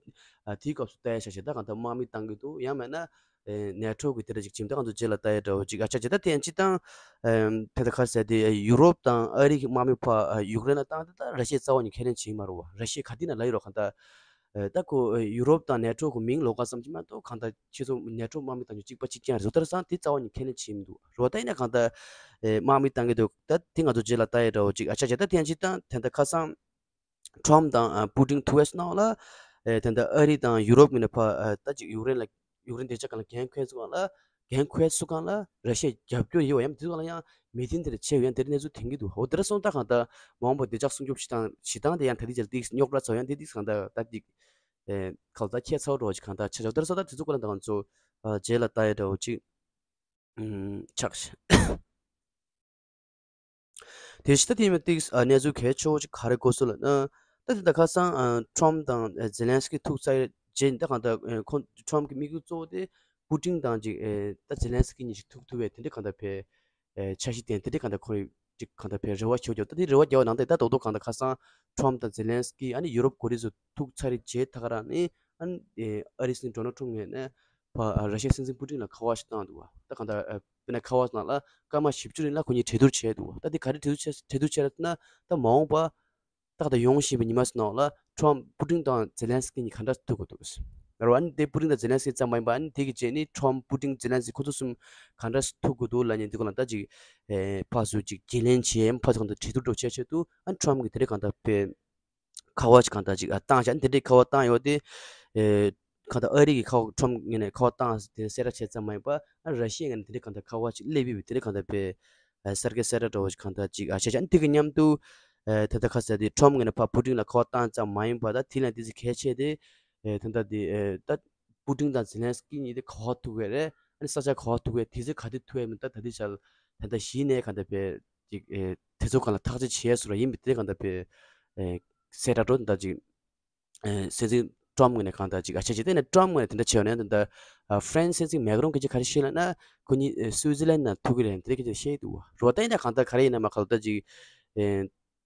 ཨ་དེའི་སྐབས་སུ་ལྟ་ཡ་ཤ་ཤ་ད་གང་ལྟར་དམག་མི་བཏང་གི་འདུག་ཡང་མེད་ན་ཨེ་ནེ་ཊོ་གི་དེ་འདྲ་ཅིག་བྱིན་ད་ང་ཚོ་རྗེས་ལ་ལྟ་ཡ་འདྲ་བོ་ཅིག་ཨ་ཆ་ཅི་ད་དེ་ཡང་ཅི་ད་ཨེམ་དེ་ད་ག་རེ་ཟེར་དེ་ཡུ་རོབ་དང་ཨ་རི་གི་དམག་མི་ཕ་ཨ་ཡུཀ་རེན་ལ་བཏང་དེ་ད་ར་ཤི་ཡས་རྩ་བ་ནས་ཁས་ལེན་བྱེད་ཀྱི་མ་རེད་བ། ར་ཤི་ཡས་ག་དུས་ན་ལབ་ཡོད་རོགས་གང་ལྟར་ཨེ་ད་ཁོ་ཨེ་ཡུ་རོབ་དང་ནེ་ཊོ་གི་མིང་ལོགས་ཀ་ཙམ་ཅིག་མ་གཏོགས་གང་ལྟར་ཁྱེད་ཚོ་ནེ་ཊོ་དམག་མི་བཏང་རྒྱུ་གཅིག་པ་གཅིག་རྐྱང་རེད་བཟོ་ལྟར་སང་དེ་རྩ་བ་ནས་ཁས་ལེན་བྱེད་མི་འདུག་རོགས་ད་ཡིན་ན་གང་ལྟར་ཨེ་དམག་མི་བཏང་གི་འདུག་ད་དེ་ང་ཚོ་རྗེས་ལ་ལྟ་ཡ་འདྲ་བོ་ཅིག་ཨ་ཆ་ཅི་ད་དེ་ཡང་ཅི་ད་དེ་ད་ཁ་སང་ཊམ་དང་ཨ་པུ་ཏིན་ཐུག་ཡས་སུ་གནང་བ་ལ། ཨེ་དེ་འདྲ་ཨ་རི་དང་ཡུ་རོབ་ངོས་ནས་ཕ་ཨ་ད་ཅིག་ཡུཀ་རེན་ལ་ཡུཀ་རེན་བདེ་འཇགས་སྒང་ལ་འགན་འཁུར་ཚུགས་གང་ལ་འགན་འཁུར་ཚུགས་གང་ལ་ར་ཤི་ཡ་རྒྱབ་སྐྱོར་ཡོད་པ་ཡང་དེ་ཚོ་ལ་ཡང་མི་ཐིན་དེ་ལ་ཆེ་ཡང་དེ་འདྲ་གནས་ཚུལ་ཐོན་གྱི་འདུག་འོ་དེ་འདྲ་སོང་ད་གང་ལྟར་མ་འོངས་པ་བདེ་འཇགས་སྲུང་སྐྱོབ་བྱེད་སྟངས་བྱེད་སྟངས་དེ་ཡང་ད་ལྟའི་ཆར་ཏིག་རྙོག་དྲ་ཚོ་ཡང་དེ་ཏིག་གང་ལྟར་ད་ཏིག་ཨེ་གང་ལྟར་ཁྱད་མཚར་བོ་འདྲ་བོ་ཅིག་གང་ལྟར་ཆགས་ཆགས་དེ་འདྲ་སོང་ད་དེ་ཚོ་སྐོར་ལ་ད་ང་ཚོ་ཨ་རྗེས་ལ་ལྟ་ཡ་འདྲ་བོ་ཅིག་ཨུམ་ཆགས་ཤག་དེ་ཕྱི་ད་དེ་ཡིན་པ་ཏིག་ཨ་གནས་ཚུལ་གལ་ཆེ་བོ་ཅིག་ག་རེ་གོ་སོང་ལབ་ན། ད་དེ་ད་ཁ་སང་ཨ་ཊམ་དང་ཨ་ཛེ་ལན་སི་ཀི་ཐུག་ཚར་རྗེས་ད་གང་ལྟར་ཨ་ཁོང་ཊམ་གི་དམིགས་ཡུལ་གཙོ་བོ་དེ་པུ་ཏིན་དང་ཅིག་ཨ་ད་ཛེ་ལན་སི་ཀི་གཉིས་ཅིག་ཐུག་ཐུབ་པའི་དེ་འདྲ་གང་ལྟར་ཕེ་ཨ་འཆར་གཞི་བཏིང་དེ་འདྲ་གང་ལྟར་ཁོ་རེ་ཅིག་གང་ལྟར་ཕེ་རེ་བ་ཞུ་རྒྱུ་ད་དེ་རེ་བ་རྒྱག་པ་ནང་དེ་ད་རྡོག་རྡོག་གང་ལྟར་ཁ་སང་ཊམ་དང་ཛེ་ལན་སི་ཀི་ཨ་ནི་ཡུ་རོབ་འགོ་ཁྲིད་ཚོ་ཐུག་ཚར་རྗེས་ད་ག་རང་ནི་ཨ་ནི་ཨ་རི་སྲིད་འཛིན་ཌོ་ནལ་ཊམ་ངོས་ནས་ཕ་ཨ་ར་ཤི་ཡའི་སྲིད་འཛིན་པུ་ཏིན་ལ་ཁ་པར་ཞིག་བཏང་འདུག་བ། ད་གང་ལྟར་ཨ་དཔེར་ན་ཁ་པར་ནང་ལ་སྐར་མ་བཞི་བཅུ་རིང་ལ་ཁོ་གཉིས་གྲོས་བསྡུར་བྱས་འདུག་ད་འདི་ག་རེ་གྲོས་བསྡུར་བྱས་གྲོས་བསྡུར་བྱས་ན་ད་མ་འོངས་པ་ཏག་ཏག་ཡོང་བཞིན་པའི་ཉི་མ་ཚོ་ནང་ལ་ཊམ་པུ་ཏིན་དང་ཛེ་ལན་སི་ཀི་གཉིས་ག་འདྲ་ཐུག་དགོས་འདུག་ཟེར་བ། ཨ་ནི་དེ་པུ་ཏིན་དང་ཛེ་ལན་སི་ཀི་ཙམ་མ་ཡིན་པ་ཨ་ནི་དེ་གི་རྗེས་ནི་ཊམ་པུ་ཏིན་ཛེ་ལན་སི་ཀི་ཁོ་ཚོ་གསུམ་ག་འདྲ་ཐུག་དགོས་འདུག་ལབ་ནས་འདི་སྐོར་ལ་ད་ཅིག་ཨེ་ཕར་ཚུར་ཅིག་བརྗེ་ལེན་བྱས་ཕར་ཚུར་གང་ལྟར་གྲོས་བསྡུར་འགྲོ་བྱས་བྱས་འདུག་ཨ་ནི་ཊམ་གི་དེ་འདྲའི་གང་ལྟར་དཔེ། ཁ་པར་ཅིག་གང་ལྟར་ཅིག་ཨ་བཏང་བཞག་འདི་འདྲའི་ཁ་པར་བཏང་ཡོད་དེ། ཨེ་གང་ལྟར་ཨ་རི་གི་ཁ་པར་ཊམ་ངོས་ནས་ཁ་པར་བཏང་དེ་གསལ་བསྒྲགས་བྱས་ཙམ་མ་ཡིན་པ་ཨ་ར་ཤི་ཡ་ངོས་ནས་འདི་འདྲའི་གང་ལྟར་ཁ་པར་ཅིག་སླེབས་ཡོད་པའི་འདི་འདྲའི་གང་ལྟར་དཔེ་ཨ་གསར་འགྱུར་གསལ་བསྒྲགས་འདྲ་བོ་ཅིག་གང་ལྟར་ཅིག་ཨ་བྱས་བཞག་འདི་གི་མཉམ་དུ་ཨེ་ད་ལྟ་ཁ་གསལ་དེ་ཊམ་ངོས་ནས་ཕར་པུ་ཏིན་ལ་ཁ་པར་བཏང་ཙམ་མ་ཡིན་པ་ད་དེ་ལ་འདི་ཚོ་གལ་ཆེ་དེ་ཨེ་ད་ལྟ་དེ་ཨེ་ད་པུ་ཏིན་དང་ཛེ་ལན་སི་ཀི་གཉིས་དེ་ག་པར་ཐུག་གི་རེད། ཨ་ནི་ས་ཆ་ག་པར་ཐུག་གི་རེད། དུས་ཚོད་ག་དུས་ཐུག་ཡ་མིན་ད་ད་ལྟའི་ཆར་ད་ལྟ་གཞི་ནས་གང་ལྟར་དཔེ་ཅིག་ཨེ་དེ་ཚོ་གང་ལ་ཐག་གཅོད་བྱས་སོང་ར་ཡིན་པས་དེ་གང་ལྟར་དཔེ་ཨེ་གསལ་བསྒྲགས་འདྲ་ཅིག་ཨེ་སྲིད་འཛིན་ཊམ་ངོས་ནས་གང་ལྟར་ཅིག་ཨ་ཆ་ཅིག་དེ་ནས་ཊམ་ངོས་ནས་དེ་འདྲ་བྱས་ཡོད་ནས་ད་ལྟ་ཨ་ཧྥ་རན་སི་སྲིད་འཛིན་མེག་རོན་གྱིས་ཅིག་ག་རེ་བཤད་ལབ་ན་ཁོ་གཉིས་ཨེ་སུའི་ཙི་ལན་ནང་ཐུག་གི་རེད་དེ་འདྲ་གྱི་བཤད་འདུག་བ། རོ་ད་ཡིན་ན་གང་ལྟར་ག་རེ་ཡིན་ན་མ་གང་ལྟར་ཅིག་ཨེ་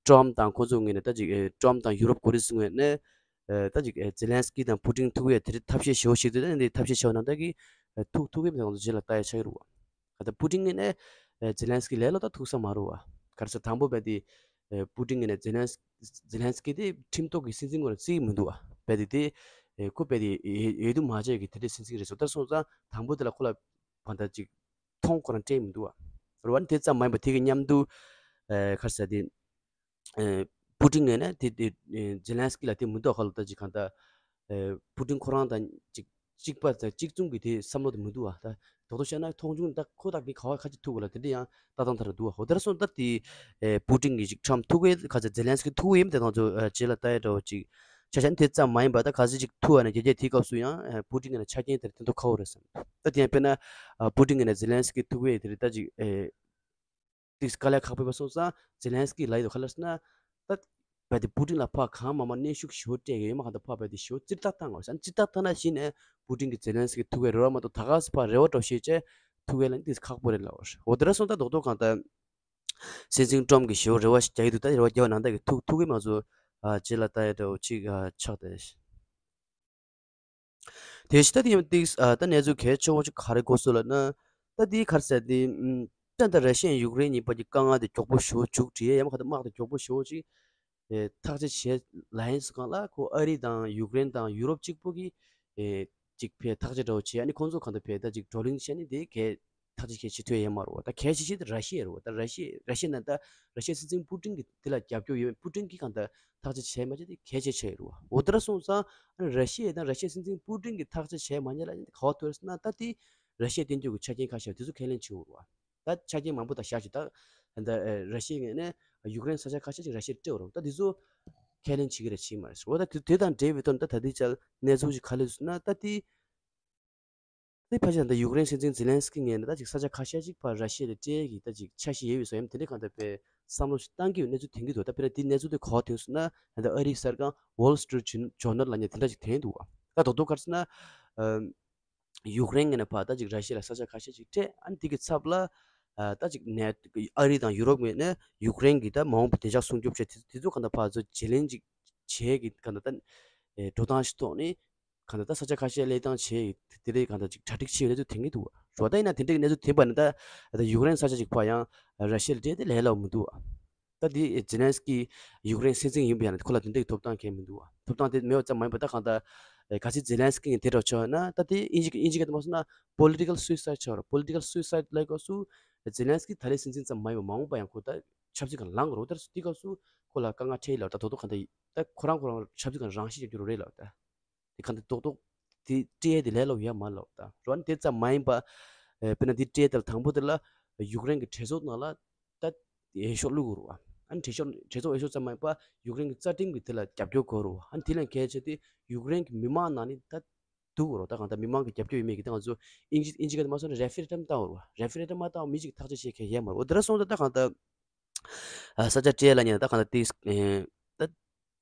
ཊམ་དང་ཁོ་ཚོ་ངོས་ནས་ད་ཅིག་ཨེ་ཊམ་དང་ཡུ་རོབ་གོ་རིས་ངོས་ནས་ཨེ་ད་ཅིག་ཨེ་ཛེ་ལན་སི་ཀི་དང་པུ་ཏིན་ཐུག་ཡས་དེ་རིང་ཐབས་ཤེས་ཞེ་པོ་ཞིག་འདུག་ད་འདི་ཐབས་ཤེས་ཆེ་བ་ནང་ལྟར་གྱི་ཨེ་ཐུག་ཐུག་གི་མི་དང་རྗེས་ལ་ལྟ་ཡས་ཆགས་ཀྱི་རེད་བ། ག་ད་པུ་ཏིན་ངོས་ནས་ཨེ་ཛེ་ལན་སི་ཀི་ལས་ལོ་ད་ཐུག་ས་མ་རེད་བ། ག་རེ་ཟེར་དང་པོ་བས་དེ་ཨེ་པུ་ཏིན་ངོས་ནས་ཛེ་ལན་སི་ཛེ་ལན་སི་ཀི་དེ་ཁྲིམས་ཐོག་གི་སྲིད་འཛིན་ངོས་ནས་བརྩི་གི་མི་འདུག་བ། བས་དེ་དེ་ཨེ་ཁོ་བས་དེ་ཨེ་ཡོད་དུ་མ་བྱས་ཀྱི་དེ་འདྲའི་སྲིད་འཛིན་རེད་སོ་ད་སོང་ཙང་དང་པོ་དེ་ལ་ཁོ་ལ་བ་ད་ཅིག་མཐོང་ཁོ་རང་སྤྲད་མི་འདུག་བ། རེད་བ། ཨ་ནི་དེ་ཙམ་མ་ཡིན་པ་དེ་གི་མཉམ་དུ་ཨེ་ག་རེ་ཟེར་དེ། ཨེ་པུ་ཏིན་ངོས་ནས་དེ་དེ་ཨེ་ཛེ་ལན་སི་ཀི་ལ་དེ་མི་འདུག་ག་ལ་ད་ཅིག་གང་ལྟར་ཨེ་པུ་ཏིན་ཁོ་རང་དང་ཅིག་གཅིག་པ་དང་གཅིག་མཚུངས་ཀྱི་དེ་བསམ་བློ་དེ་མི་འདུག་བ། ད་རྡོག་རྡོག་བཤད་ན་མཐོང་ཆུང་ད་ཁོ་ད་གི་ག་བ་ཁ་ཅིག་ཐུག་གི་ལ་དེ་འདྲ་ཡང་ལྟ་སྟངས་ཐ་ར་འདུག་བ། ཧོ་དེར་སོང་ད་དེ་ཨེ་པུ་ཏིན་གྱི་ཅིག་ཁྲམ་ཐུག་གི་ག་ཚ་ཛེ་ལན་སི་ཀི་ཐུག་གི་ཡིན་དེ་ང་ཚོ་ཨེ་རྗེས་ལ་ལྟ་ཡ་འདྲ་བོ་ཅིག་ཆ་ཤས་དེ་ཙམ་མ་ཡིན་པ་ད་ག་ཚོད་ཅིག་ཐུག་བ་ན་རྒྱལ་རྒྱལ་དེའི་སྐབས་སུ་ཡང་ཨེ་པུ་ཏིན་གྱི་ན་ཆ་རྐྱེན་དེར་དེ་ཚོ་ཁ་བོ་རེད་བསམ། ད་དེ་ཡང་དཔེར་ན་ཨ་པུ་ཏིན་གྱི་ན་ཛེ་ལན་སི་ཀི་ཐུག་གི་དེ་རེད་ད་ཅིག་ཨེ། ཏིག་དཀའ་ལས་ཁག་པོ་ཡོད་པ་སོང་ཙང་ཛེ་ལན་སི་ཀི་ལ་ཡོད་དོ་ག་ལ་ཟེར་ན། ད་བལ་དེ་པུ་ཏིན་ལ་ཕར་གང་མང་མང་གནོན་ཤུགས་ཞེ་པོ་སྤྲད་ཀྱི་ཡོད་མ་གང་ལྟར་ཕར་བལ་དེ་ཞེ་པོ་ཙིར་ཐག་བཏང་བ་ཟེར་ཙིར་ཐག་བཏང་ན་གཞི་ནས་པུ་ཏིན་གྱི་ཛེ་ལན་སི་ཀི་ཐུག་གི་རེ་བ་མ་གཏོགས་ད་ག་སེ་ཕར་རེ་བ་འདྲ་བོ་བྱས་བྱས་ཐུག་གི་ལ་ནི་ཏིག་ཁག་པོ་རེད་ལབ་པ་རེད། འོ་དེ་འདྲ་སོང་ད་རྡོག་རྡོག་གང་ལྟར་སྲིད་འཛིན་ཊམ་གྱིས་ཞེ་པོ་རེ་བ་ཞིག་རྒྱག་གི་འདུག་ད་རེ་བ་རྒྱག་པ་ནང་ལྟར་གྱི་ཐུག་ཐུག་གི་མ་བཟོ་ཨ་རྗེས་ལ་ལྟ་ཡ་འདྲ་བོ་ཅིག་ཨ་ཆགས་བསྡད། དེ་བཞིན་ད་དེ་ཡང་ཏིག་ཨ་ད་གནས་ཚུལ་གལ་ཆེ་བོ་ཅིག་ག་རེ་གོ་སོང་ལབ་ན། ད་དེའི་ག་རེ་ཟེར་དེ་ཨམ་ད་ད་ར་ཤི་ཡ་ཡུཀ་རེན་གཉིས་བར་གྱི་དཀའ་ངལ་དེ་མགྱོགས་པོ་ཞེ་པོ་མཇུག་སྒྲིལ་ཡ་ཡང་མ་གང་ལྟར་དམག་དེ་མགྱོགས་པོ་ཞེ་པོ་ཅིག་ཨེ་ཐག་གཅོད་བྱས་ལ་ཡིན་སུ་གང་ལ་ཁོ་ཨ་རི་དང་ཡུཀ་རེན་དང་ཡུ་རོབ་གཅིག་པོ་གིས་ཨེ་ཅིག་ཕེ་ཐག་གཅོད་འདྲ་བོ་བྱས་ཨ་ནི་ཁོང་ཚོ་གང་ལྟར་ཕེ་ད་ཅིག་བགྲོ་གླེང་བྱས་ནས་དེ་གལ་ ཐག་གཅོད་གལ་ཆེ་ཐུབ་ཡ་མ་རེད་བ། ད་གལ་ཆེ་ཤོས་དེ་ར་ཤི་ཡ་རེད་བ། ད་ར་ཤི་ཡ་ར་ཤི་ཡ་ནང་ད་ར་ཤི་ཡའི་སྲིད་འཛིན་པུ་ཏིན་གྱིས་དེ་ལ་རྒྱབ་སྐྱོར་ཡོད་མེད་པུ་ཏིན་གྱིས་གང་ལྟར་ཐག་གཅོད་བྱས་མ་བྱས་དེ་གལ་ཆེ་ཆེ་རེད་བ། འོ་དེ་འདྲ་སོང་ཙང་ཨ་ནི་ར་ཤི་ཡ་དང་ར་ཤི་ཡའི་སྲིད་འཛིན་པུ་ཏིན་གྱིས་ཐག་གཅོད་བྱས་མ་མྱངས་ལ་ག་བ་ཐུག་རེད་ཟེར་ན། ད་དེ་ར་ཤི་ཡའི་བསྟན་བཅོས་ཀྱི་ཆ་རྐྱེན་ཁ་ཤས་དེ་ཚོ་ཁས་ལེན་བྱེད་དགོས་རེད་བ། ད་ཆ་རྐྱེན་མང་པོ་ད་བཞག་བྱས། ད་ད་ར་ཤི་ཡ་ངོས་ནས་ཡུཀ་རེན་ས་ཆ་ཁ་ཤས་ཅིག་ར་ཤི་ཡར་སྤྲད་དགོས་རེད་བ། ད་དེ་ཚོ་ཁས་ལེན་བྱེད་ཀྱི་རེད་བྱེད་མ་རེད་ཟེར། འོ་ད་དེ་དེ་དང་འབྲེལ་བའི་ཐོག་ནས་ད་ད་ལྟའི་ཆར་གནས་ཚུལ་ཞིག་ག་རེ་ཟེར་ན། ད་དེ་དེ་ཕལ་ཆེར་ད་ཡུཀ་རེན་སྲིད་འཛིན་ཛེ་ལན་སི་ཀི་ངོས་ནས་ད་ཅིག་ས་ཆ་ཁ་ཤས་ཅིག་ཕར་ར་ཤི་ཡ་ལ་སྤྲད་ཀྱི་ད་ཅིག་འཆར་གཞི་ཡོད་པའི་བཟོ་ཡ་དེ་འདྲའི་གང་ལྟར་དཔེ་བསམ་བློ་ཞིག་བཏང་གི་ཡོད་གནས་ཚུལ་ཐོན་གྱི་འདུག་ད་དཔེར་ན་དེ་གནས་ཚུལ་དེ་ག་བ་ཐོན་སོང་ན། ད་ཨ་རིའི་གསར་ཁང་Wall Street Journal ལབ་མཁན་དེ་འདྲ་ཅིག་ཐོན་འདུག་ད་རྡོག་རྡོག་ག་རེ་ཟེར་ན། ཨམ། ཡུཀ་རེན་ངོས་ནས་ཕར་ད་ཅིག་ར་ཤི་ཡ་ལ་ས་ཆ་ཁ་ཤས་ཅིག་སྤྲད། ཨ་ནི་དེ་གི་ཚབ་ལ་ཨ་ད་ཅིག་ནེ་ཨ་རི་དང་ཡུ་རོབ་ངོས་ནས་ཡུཀ་རེན་གྱི་ད་མ་འོངས་པའི་བདེ་འཇགས་སྲུང་སྐྱོབ་བྱས་དེ་དེ་ཚོ་གང་ལྟར་ཕར་ཚུར་བརྗེ་ལེན་ཅིག་བྱས་ཀྱི་གང་ལྟར་ད་ཨེ་འགྲོ་སྟངས་ཤིག་ཐོག་ནས་གང་ལྟར་ད་ས་ཆ་ཁ་ཤས་སླེབས་སྟངས་བྱས་དེ་རེད། གང་ལྟར་ཅིག་གྲ་སྒྲིག་བྱས་ཡོད་གནས་ཚུལ་ཐོན་གྱི་འདུག་བ། རེད་བ། ད་ཡིན་ན་དེ་འདྲའི་གནས་ཚུལ་ཐོན་པ་ནི་ད་ད་ཡུཀ་རེན་ས་ཆ་ཅིག་ཕར་ཡང་ར་ཤི་ཡ་ལ་སྤྲད་དེ་ལས་སླ་བོ་མི་འདུག་བ། ད་འདི་ཛེ་ལན་སི་ཀི་ཡུཀ་རེན་སྲིད་འཛིན་ཡིན་པ་ཡིན་ན་ཁོ་ལ་དེ་འདྲའི་ཐོབ་ཐང་གང་ཡང་མི་འདུག་བ། ཐོབ་ཐང་དེ་མེད་པ་ཙམ་མ་ཡིན་པར་ད་གང་ལྟར་ཨེ་གལ་སྲིད་ཛེ་ལན་སི་ཀི་ངོས་དེ་འདྲ་བྱུང་ན། ད་དེ་དབྱིན་ཇི་དབྱིན་ཇི་སྐད་དུ་མ་སོང་ན་political suicide ཆགས་རེད། Political suicide ལབ་སྐབས་སུ་ཛེ་ལན་སི་ཀི་ད་ལན་སྲིད་འཛིན་ཙམ་མ་ཡིན་པར་མ་འོངས་པ་ཡང་ཁོ་ད་ཆབ་སྲིད་སྒང་ལངས་དགོས་རེད། ད་དེ་སྐབས་སུ་ཁོ་ལ་དཀའ་ངལ་འཕྲད་ཡོད་ལབ། ད་རྡོག་རྡོག་གང་ལྟར་ད་ཁོ་རང་ཁོ་རང་ཆབ་སྲིད་སྒང་རང་ཤི་རྒྱག་རྒྱུ་རེད་ལབ་ད། དེ་གང་ལྟར་རྡོག་རྡོག་དེ་སྤྲད་ཡས་དེ་ལས་སླ་པོ་ཡོད་མ་རེད་ལབ་ད། རེད་བ། དེ་ཙམ་མ་ཡིན་པ། ཨེ་དཔེར་ན་དེ་སྤྲད་དེ་ལ་དང་པོ་དེ་ལ་ཡུཀ་རེན་གྱི་གྲོས་ཚོགས་ནང་ལ་ད་འོས་ཤོག་བླུག་དགོས་རེད་བ། ཨ་ནི་གྲོས་ཤོག་གྲོས་ཚོགས་འོས་ཤོག་ཙམ་མ་ཡིན་པ་ཡུཀ་རེན་གྱི་རྩ་ཁྲིམས་ཀྱི་དེ་ལ་རྒྱབ་སྐྱོར་དགོས་རེད་བ། ཨ་ནི་དེ་ལས་གལ་ཆེ་དེ་ཡུཀ་རེན་གྱི་མི་མང་ནང་ནས་ད་བསྡུ་དགོས་རེད་བ། ད་གང་ལྟར་མི་མང་གི་རྒྱབ་སྐྱོར་ཡོད་མེད་ཀྱི་ད་ང་ཚོ་དབྱིན་ཇི་དབྱིན་ཇི་སྐད་དུ་མ་སོང་ན་རེ་ཕེ་རེན་ཌམ་བཏང་དགོས་རེད་བ། རེ་ཕེ་རེན་ཌམ་མ་བཏང་བ་མི་གཅིག་ཐག་གཅོད་བྱེད་མཁན་ཡོད་མ་རེད། འོ་དེ་འདྲ་སོང་ཙང་ད་གང་ལྟར། ཨ་ས་ཆ་སྤྲད་ལབ་མཁན་ད་གང་ལྟར་དེ་ཨེ་ད་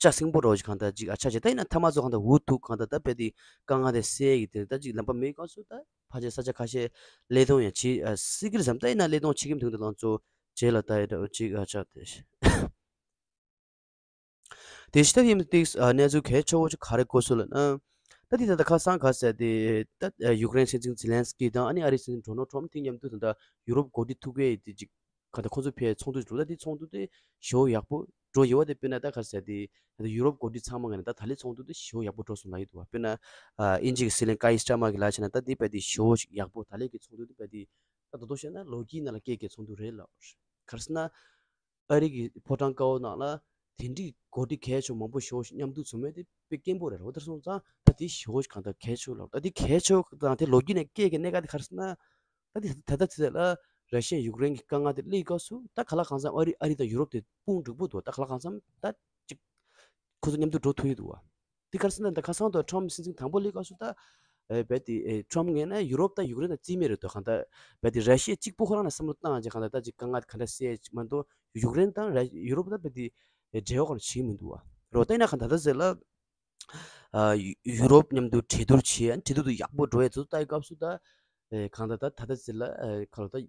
ལྕགས་སྲིན་པོ་འདྲ་བོ་ཞིག་གང་ལྟར་ཅིག་ཨ་ཆ་བྱས། ད་ཡིན་ན་མཐའ་མ་ཚོ་གང་ལྟར་འུ་ཐུག་གང་ལྟར་ད་དཔེ་དེ་དཀའ་ངལ་དེ་སེལ་ཡི་དེ་ད་ཅིག་ལམ་པ་མེད་སྐབས་སུ་ད་ཕལ་ཆེར་ས་ཆ་ཁ་ཤས་ཀླད་སྟོང་ཡང་བྱེད་ཨ་སྲིད་ཀྱི་རེད་བསམ། ད་ཡིན་ན་ཀླད་སྟོང་བྱེད་ཀྱི་མི་འདུག་དེ་ལང་ཚོ་རྗེས་ལ་ད་ཡི་འདྲ་བོ་ཅིག་ཨ་ཆ་དེ། དེ་ཕྱི་ད་ཡིན་ཏིག་ཨ་གནས་ཚུལ་གལ་ཆེ་བོ་ཅིག་ག་རེ་གོ་སོང་ལབ་ན། ད་དེ་ད་ལྟ་ཁ་སང་ག་ཟེར་དེ་ད་ཡུཀ་རེན་སྲིད་འཛིན་ཛེ་ལན་སི་ཀི་དང་ཨ་ནི་ཨ་རིའི་སྲིད་འཛིན་ཌོ་ནལ་ཊམ་དེ་མཉམ་དུ་ད་ལྟ་ཡུ་རོབ་འགོ་ཁྲིད་ཐུག་པའི་དེ་ཅིག་ག་ད་ཁོ་ཚོ་ཕའི་ཚོགས་འདུ་འགྲོ། ད་དེ་ཚོགས་འདུ་དེ་ཞེ་པོ་ཡག་པོ་འགྲོ་ཡོད་པ། དེ་དཔེར་ན་ད་ག་ཟེར་དེ་ད་ཡུ་རོབ་འགོ་ཁྲིད་ཚང་མ་ངོས་ནས་ད་ད་ལའི་ཚོགས་འདུ་དེ་ཞེ་པོ་ཡག་པོ་འགྲོ་སོང་ལབ་ཡོད་འདུག་བ། དཔེར་ན་ཨ་དབྱིན་ཇི་གི་སྲིད་བློན་ཀའི་སི་ཊར་མར་གྱིས་ལབ་བྱས་ན་ད་དེ་དཔེ་དེ་ཞེ་པོ་ཞིག་ཡག་པོ། ད་ལའི་གི་ཚོགས་འདུ་དེ་དཔེ་དེ་ད་རྡོག་རྡོག་བཤད་ན་ལོ་རྒྱུས་ནང་ལ་སྐད་ཀྱི་ཚོགས་འདུ་རེད་ལབ། ག་རེ་ཟེར་ན། ཨ་རི་གི་ཕོ་བྲང་དཀར་པོ་ནང་ལ་དེ་འདྲའི་འགོ་ཁྲིད་གལ་ཆེ་མང་པོ་ཞེ་པོ་ཞིག་མཉམ་དུ་འཛོམས་པ་དེ་དཔེ་སྐྱེན་པོ་རེད། འོ་དེར་སོང་ཙང་ད་དེ་ཞེ་པོ་ཞིག་གང་ལྟར་གལ་ཆེ་ལབ། ད་དེ་གལ་ཆེ་དང་དེ་ལོ་རྒྱུས་ནས་སྐད་ཀྱི་གནད་འགག་དེ་ག་རེ་ཟེར་ན། ད་དེ་ད་ལྟ་དེ་ལ་ར་ཤི་ཡ་ཡུཀ་རེན་གྱི་དཀའ་ངལ་དེ་སླེབས་སྐབས་སུ་ད་ག་ལ་གང་འཚམ་ཨ་རི་ཨ་རི་དང་ཡུ་རོབ་དེ་དཔུང་འགྲིག་པོ་འདུག་ད་ག་ལ་གང་འཚམ་ད་ཅིག་ཁོ་ཚོ་མཉམ་དུ་འགྲོ་ཐུབ་ཡི་འདུག་བ། དེ་ག་རེ་ཟེར་ན་ད་ཁ་སང་དུ་ཊམ་སྲིད་འཛིན་དང་པོ་སླེབས་སྐབས་སུ་ད་ཨེ་རྦད་དེ་ཨེ་ཊམ་ངོས་ནས་ཡུ་རོབ་དང་ཡུཀ་རེན་དང་རྩིས་མེད་རེད་འདུག་གང་ལྟར་རྦད་དེ་ར་ཤི་ཡ་གཅིག་པུ་ཁོ་རང་ལ་བསམ་བློ་བཏང་བྱས་གང་ལྟར་ད་ཅིག་དཀའ་ངལ་ག་འདྲ་སེལ་མ་གཏོགས་ཡུཀ་རེན་དང་ར་ཡུ་རོབ་ད་རྦད་དེ་ཨེ་འབྲེལ་བ་གང་བྱེད་མི་འདུག་བ། རོ་ད་ཡིན་ན་གང་ལྟར་ད་ཟེར་ལ་ཨ་ཡུ་ཡུ་རོབ་མཉམ་དུ་གྲོས་བསྡུར་བྱས། གྲོས་བསྡུར་དུ་ཡག་པོ་འགྲོ་ཡ་དེ་ཚོ་ལྟ་ཡི་སྐབས་སུ་ད་ཨེ་གང་ལྟར་ད་ད་ད་ཟེར་ལ་ཨེ་ག་ལ་ད།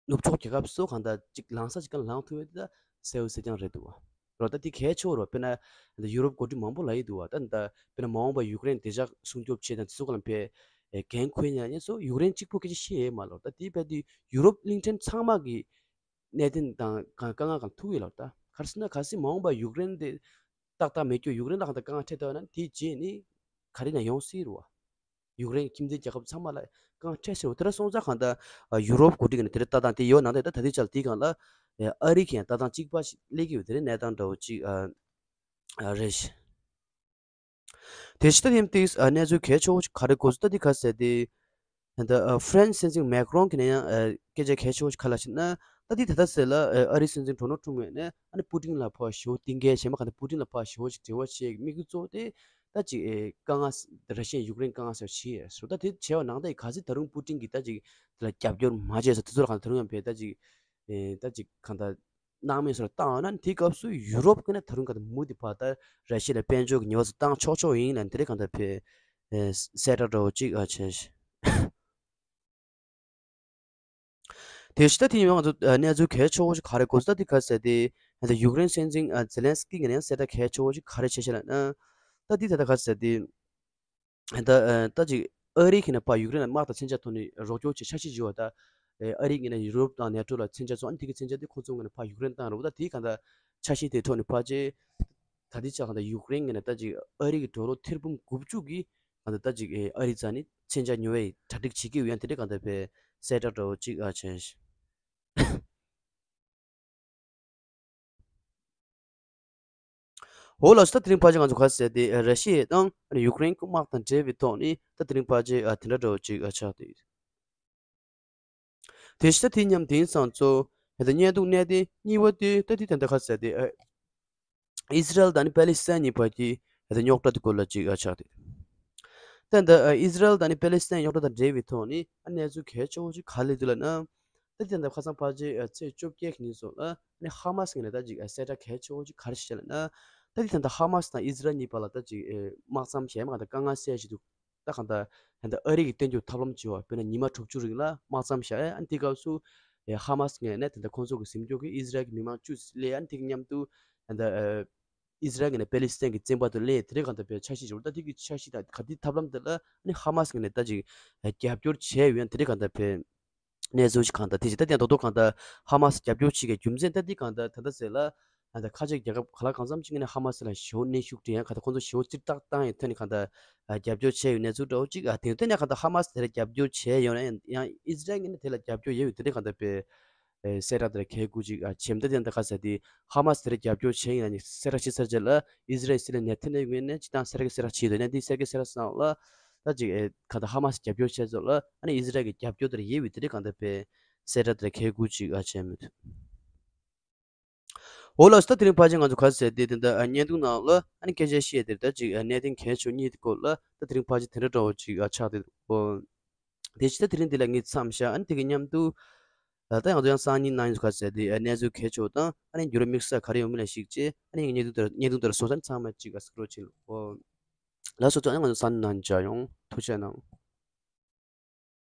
ནུབ་ཕྱོགས་རྒྱལ་ཁབ་སུ་གང་ལྟར་ཅིག་ལངས་ས་ཅིག་ག་ལངས་ཐུབ་ཡོད་དེ་ད་གསལ་པོ་གསལ་རྐྱང་རེད་འདུག་བ། རོ་ད་དེ་གལ་ཆེ་བོ་རོ། དཔེར་ན་ད་ཡུ་རོབ་འགོ་ཁྲིད་མང་པོ་ལབ་ཡི་འདུག་བ། ད་ད་དཔེར་ན་མ་འོངས་པ་ཡུཀ་རེན་བདེ་འཇགས་སྲུང་སྐྱོབ་བྱེད་དང་དེ་ཚོ་ག་ལ་ཕའི་ཨེ་འགན་འཁུར་ཡ་ཡིན་ཙང་ཡུཀ་རེན་གཅིག་པུ་སྐད་ཆ་བཤད་ཡས་མ་ལོ། ད་དེ་བས་དེ་ཡུ་རོབ་གླིང་ཕྲན་ཚང་མ་གི་གནད་དོན་དང་ག་དཀའ་ངལ་གང་ཐུག་ཡོད་ལབ། ད་ག་རེ་ཟེར་ན་གལ་སྲིད་མ་འོངས་པ་ཡུཀ་རེན་དེ་ཏག་ཏག་མེད་རྒྱུ་ཡུཀ་རེན་ལ་གང་ལྟར་དཀའ་ངལ་འཕྲད་ཐུབ་ན་དེའི་རྗེས་ནི་ག་རེ་ན་ཡོང་སྲིད་རེད་བ། ཡུཀ་རེན་ཁྱིམ་མཚེས་རྒྱལ་ཁབ་ཚང་མ་ལ་དཀའ་ངལ་འཕྲད་སྲིད་རེད། དེ་འདྲ་སོང་ཙང་གང་ལྟར་ཡུ་རོབ་འགོ་ཁྲིད་ཀྱི་ནས་དེ་འདྲ་ལྟ་སྟངས་དེ་ཡོད་ནང་དེ་ད་ད་ལྟའི་ཆར་དེའི་སྒང་ལ་ཨ་རི་གི་ཡང་ལྟ་སྟངས་གཅིག་པ་ཞིག་སླེབས་ཀྱི་ཡོད། དེ་རིང་གནས་སྟངས་འདྲ་བོ་གཅིག་ཨ་ཨ་རེད། དེ་ཕྱི་ད་ཐེངས་ཏིག་ཨ་གནས་ཚུལ་གལ་ཆེ་བོ་ཞིག་ག་རེ་གོ་སོང་ད་འདི་ག་ཟེར་ཏེ། ད་ཨ་ཧྥ་རན་སི་སྲིད་འཛིན་མེ་ཀྲོན་གྱིས་ནས་ཡང་ཨ་སྐད་ཆ་གལ་ཆེ་བོ་ཞིག་ག་ལབ་ཞེ་ན། ད་འདི་ད་ལྟ་ཟེར་ལ་ཨ་ཨ་རིའི་སྲིད་འཛིན་ཌོ་ནལ་ཊམ་ངོས་ནས་ཨ་ནི་པུ་ཏིན་ལ་ཕར་ཞེ་པོ་གཏིང་སྐྱེལ་བྱས་མ་གང་ལྟར་པུ་ཏིན་ལ་ཕར་ཞེ་པོ་ཞིག་འབྲེལ་བ་བྱེད་དམིགས་ཡུལ་གཙོ་བོ་དེ་ད་ཅིག་ཨེ་དཀའ་ངལ་ར་ཤི་ཡ་ཡུཀ་རེན་དཀའ་ངལ་སེལ་བྱེད་ཟེར། ད་དེ་བྱས་པ་ནང་ད་ཡི་ག་ཚོད་ད་རུང་པུ་ཏིན་གྱིས་ད་ཅིག་དེ་ལ་རྒྱབ་སྐྱོར་མ་བྱས་ཟེར་དེ་ཚོ་ལ་གང་ལྟར་ད་རུང་ཡང་བས་ད་ཅིག་ཨེ་ད་ཅིག་གང་ལྟར། སྣང་མེད་བཟོ་འདྲ་བཏང་བ་ན་དེའི་སྐབས་སུ་ཡུ་རོབ་ཀྱིས་ན་ད་རུང་ག་དེ་མུ་མཐུད་ཕར་ད་ར་ཤི་ཡ་ལ་དཔལ་འབྱོར་གྱི་ཉེས་པ་ཚོ་བཏང་ཆོག་ཆོག་ཡིན་ལབ་དེ་རེད། གང་ལྟར་བས་ཨེ་གསལ་བསྒྲགས་འདྲ་བོ་གཅིག་ཨ་བྱས། དེ་ཕྱི་ད་དེ་ཡིན་ང་ཚོ་ཨ་གནས་ཚུལ་གལ་ཆེ་བོ་ཞིག་ག་རེ་གོ་སོང་ད་འདི་ག་ཟེར་ཏེ། ད་ཡུཀ་རེན་སྲིད་འཛིན་ཨ་ཛེ་ལན་སི་ཀི་ངོས་ནས་གསལ་བསྒྲགས་གལ་ཆེ་བོ་ཞིག་ག་རེ་བྱས་ཤག་ལབ་ན། ད་འདི་ད་ད་ག་ཟེར་ཏེ། ད་ད་ཅིག་ཨ་རི་གིས་ན་ཕར་ཡུཀ་རེན་ལ་དམག་དང་མཚོན་ཆ་ཐོག་ནས་རོགས་སྐྱོར་བྱེད་འཆར་གཞི་བཟོས་པ་ད། ཨ་རི་གིས་ན་ཡུ་རོབ་དང་ནེ་ཊོ་ལ་མཚོན་ཆ་བཙོང་། ཨ་ནི་དེ་གི་མཚོན་ཆ་དེ་ཁོ་ཚོའི་ངོས་ནས་ཕར་ཡུཀ་རེན་བཏང་རེད་པ། ད་དེའི་གང་ལྟར་འཆར་གཞི་དེའི་ཐོག་ནས་ཕར་ཆེ། ད་ལྟའི་ཆར་གང་ལྟར་ཡུཀ་རེན་ངོས་ནས་ད་ཅིག་ཨ་རི་གི་ཌོ་ལར་ཐེར་འབུམ་དགུ་བཅུ་གི་གང་ལྟར་ད་ཅིག་ཨ་རི་རྩ་ནས་མཚོན་ཆ་ཉོ་བའི་གྲ་སྒྲིག་བྱེད་ཀྱི་ཡོད། ཡང་དེ་འདྲའི་གང་ལྟར་བས་ གསལ་བསྒྲགས་འདྲ་བོ་ཅིག་ཨ་བྱས། འོ་ལགས་སོ། ད་དེ་རིང་ཕལ་ཆེར་ང་ཚོ་ག་རེ་ཟེར་ཏེ་ར་ཤི་ཡ་དང་ཡུཀ་རེན་དམག་དང་འབྲེལ་བའི་ཐོག་ནས་ད་དེ་རིང་ཕལ་ཆེར་དེ་འདྲ་འདྲ་བོ་ཅིག་ཆགས་ཏེ། དེ་བཞིན་ད་དེ་མཉམ་དེང་སང་ཚོ་ད་བརྙན་ཐུང་གནད་དོན་གཉིས་པ་དེ་ད་དེ་ད་ལྟ་ག་རེ་ཟེར་ཏེ་ཨི་སི་རལ་དང་ནི་པེ་ལི་སི་ཐན་གཉིས་བར་གྱི་ད་རྙོག་དྲ་དེ་སྐོར་ལ་ཅིག་ཆགས་ཏེ། ད་ད་ཨི་སི་རལ་དང་ནི་པེ་ལི་སི་ཐན་རྙོག་དྲ་དང་འབྲེལ་བའི་ཐོག་ནས་གནས་ཚུལ་གལ་ཆེ་བོ་ཅིག་ག་རེ་སླེབས་འདུག་ལབ་ན། ད་དེ་ད་ལྟ་ཁ་སང་ཕལ་ཆེར་ཚེས་བཅོ་བརྒྱད་ཉིན་སོགས་ལ་ནི་ཧ་མ་སི་ངོས་ནས་ད་ཅིག་གསལ་བསྒྲགས་གལ་ཆེ་བོ་ཅིག་ག་རེ་བྱས་ལབ་ན། ད་དེ་ད་ལྟ་ཧ་མ་སི་དང་ཨི་སི་རལ་གཉིས་བར་ལ་ད་ཅིག་དམག་མཚམས་བཞག་མ་གང་ལྟར་དཀའ་ངལ་སེལ་བཞིན་འདུག་ད་གང་ལྟར་ད་ལྟ་ཨ་རི་གིས་གཏན་འཇགས་ཐབས་ལམ་བྱས་པ་དཔེར་ན་ཉི་མ་དྲུག་ཅུ་རིང་ལ་དམག་མཚམས་བཞག་ཨ་ནི་དེ་སྐབས་སུ་ཧ་མ་སི་ངོས་ནས་ད་ལྟ་ཁོང་ཚོ་གི་ཟིན་སྐྱོང་གིས་ཨི་སི་རལ་གྱི་མི་མང་བཅུ་ཙམ་བསླེབས་ཨ་ནི་དེ་གི་མཉམ་དུ་ད་ལྟ་ཨི་སི་རལ་ངོས་ནས་པེ་ལི་སི་ཐན་གྱི་བཙན་པ་དེ་བསླེབས། དེ་རིང་གང་ལྟར་དཔེ་འཆར་གཞི་བྱུང་། ད་དེ་གི་འཆར་གཞི་དང་ག་དེ་ཐབས་ལམ་དེ་ལ་ཨ་ནི་ཧ་མ་སི་ངོས་ནས་ད་ཅིག་རྒྱབ་སྐྱོར་བྱས་ཡོད་ན། དེ་རིང་གང་ལྟར་དཔེ་གནས་ཚུལ་ཞིག་གང་ལྟར་དེ་ཅིག་ད་དེ་རྡོག་རྡོག་གང་ལྟར་ཧ་མ་སི་རྒྱབ་སྐྱོར་བྱེད་མཁན་རྒྱུ་མཚན་ད་དེ་གང་ལྟར་ད་ལྟ་ཟེར་ལ་ད་ལྟ་ཁ་ཆེ་རྒྱལ་ཁབ་ག་ལ་གང་འཚམ་ཅིག་ངོས་ནས་ཧ་མ་སི་ལ་ཞེ་པོ་གནོན་ཤུགས་སྤྲད་ཡང་གང་ལྟར་ཁོང་ཚོ་ཞེ་པོ་ཅིག་ཏག་བཏང་ཡོད་ཐོག་ནས་གང་ལྟར་རྒྱབ་སྐྱོར་བྱས་ཡོད་གནས་ཚུལ་འདྲ་བོ་ཅིག་དེ་ཡོད་དེ་ནས་གང་ལྟར་ཧ་མ་སི་དེར་རྒྱབ་སྐྱོར་བྱས་ཡོད་ན་ཡང་ཨི་སི་རལ་ངོས་ནས་དེ་ལ་རྒྱབ་སྐྱོར་ཡོད་ཡོད་དེ་འདྲ་གང་ལྟར་དཔེ། ཨེ་གསལ་བསྒྲགས་དེར་གལ་དགོས་ཅིག་ཨ་བྱེད་མི་ད་དེ་འདྲ་ག་ཟེར་དེ་ཧ་མ་སི་དེར་རྒྱབ་སྐྱོར་བྱས་ཡིན་ན་ནི་གསལ་བསྒྲགས་བྱས་ཚར་རྗེས་ལ་ཨི་སི་རལ་སྲིད་བློན་ནེ་ཐན་ཡ་ཧུ་ངོས་ནས་སྤྱིར་བཏང་གསལ་བསྒྲགས་གསལ་བསྒྲགས་བྱས་ཡོད་ནས་འདི་གསལ་བསྒྲགས་གསལ་བསྒྲགས་སོང་ལ་ད་ཅིག་ཨེ་ག་ད་ཧ་མ་སི་རྒྱབ་སྐྱོར་བྱས་ཚོ་ལ་ཨ་ནི་ཨི་སི་རལ་གྱི་རྒྱབ་སྐྱོར་དེར་ཡོད་པའི་དེ་འདྲ་གང་ལྟར་དཔེ་གསལ་བསྒྲགས་དེར་གལ་དགོས་ཅིག་ཨ་བྱས་མི་འདུག་འོ་ལགས་སོ། ད་དེ་རིང་ཕལ་ཆེར་ང་ཚོ་ག་ཟེར་དེ་དེ་འདྲ་བརྙན་ཐུང་ནང་ལ་ཨ་ནི་སྐད་ཆ་བཤད་དེར་ད་ཅིག་གནད་དོན་གལ་ཆེ་བ་གཉིས་ཀྱི་སྐོར་ལ་ད་དེ་རིང་ཕལ་ཆེར་དེ་འདྲ་འདྲ་བོ་ཅིག་ཨ་ཆགས་དེ་འོ། དེ་ཕྱི་ད་དེ་རིང་འདི་ལ་ངས་མཚམས་བཞག་ཨ་ནི་དེ་གི་མཉམ་དུ། ད་ང་ཚོ་ཡང་སང་ཉིན་གནངས་ཉིན་ག་ཟེར་དེ་གནས་ཚུལ་གལ་ཆེ་བ་དང་ཨ་ནི་འགྱུར་བ་དམིགས་བསལ་ག་རེ་ཡོང་མིན་ལ་གཞིགས་བྱས་ཨ་ནི་བརྙན་ཐུང་དེར་བརྙན་ཐུང་དེར་སོང་ཙང་ཚང་མ་གཅིག་ག་སྐྲོད་བྱེད་ལ་འོ། ལགས་སོ་ཚོ་ཨ་ནི་ང་ཚོ་སང་ཉིན་གནངས་ཉིན་མཇལ་ཡོང་། ཐུགས་རྗེ་གནང་།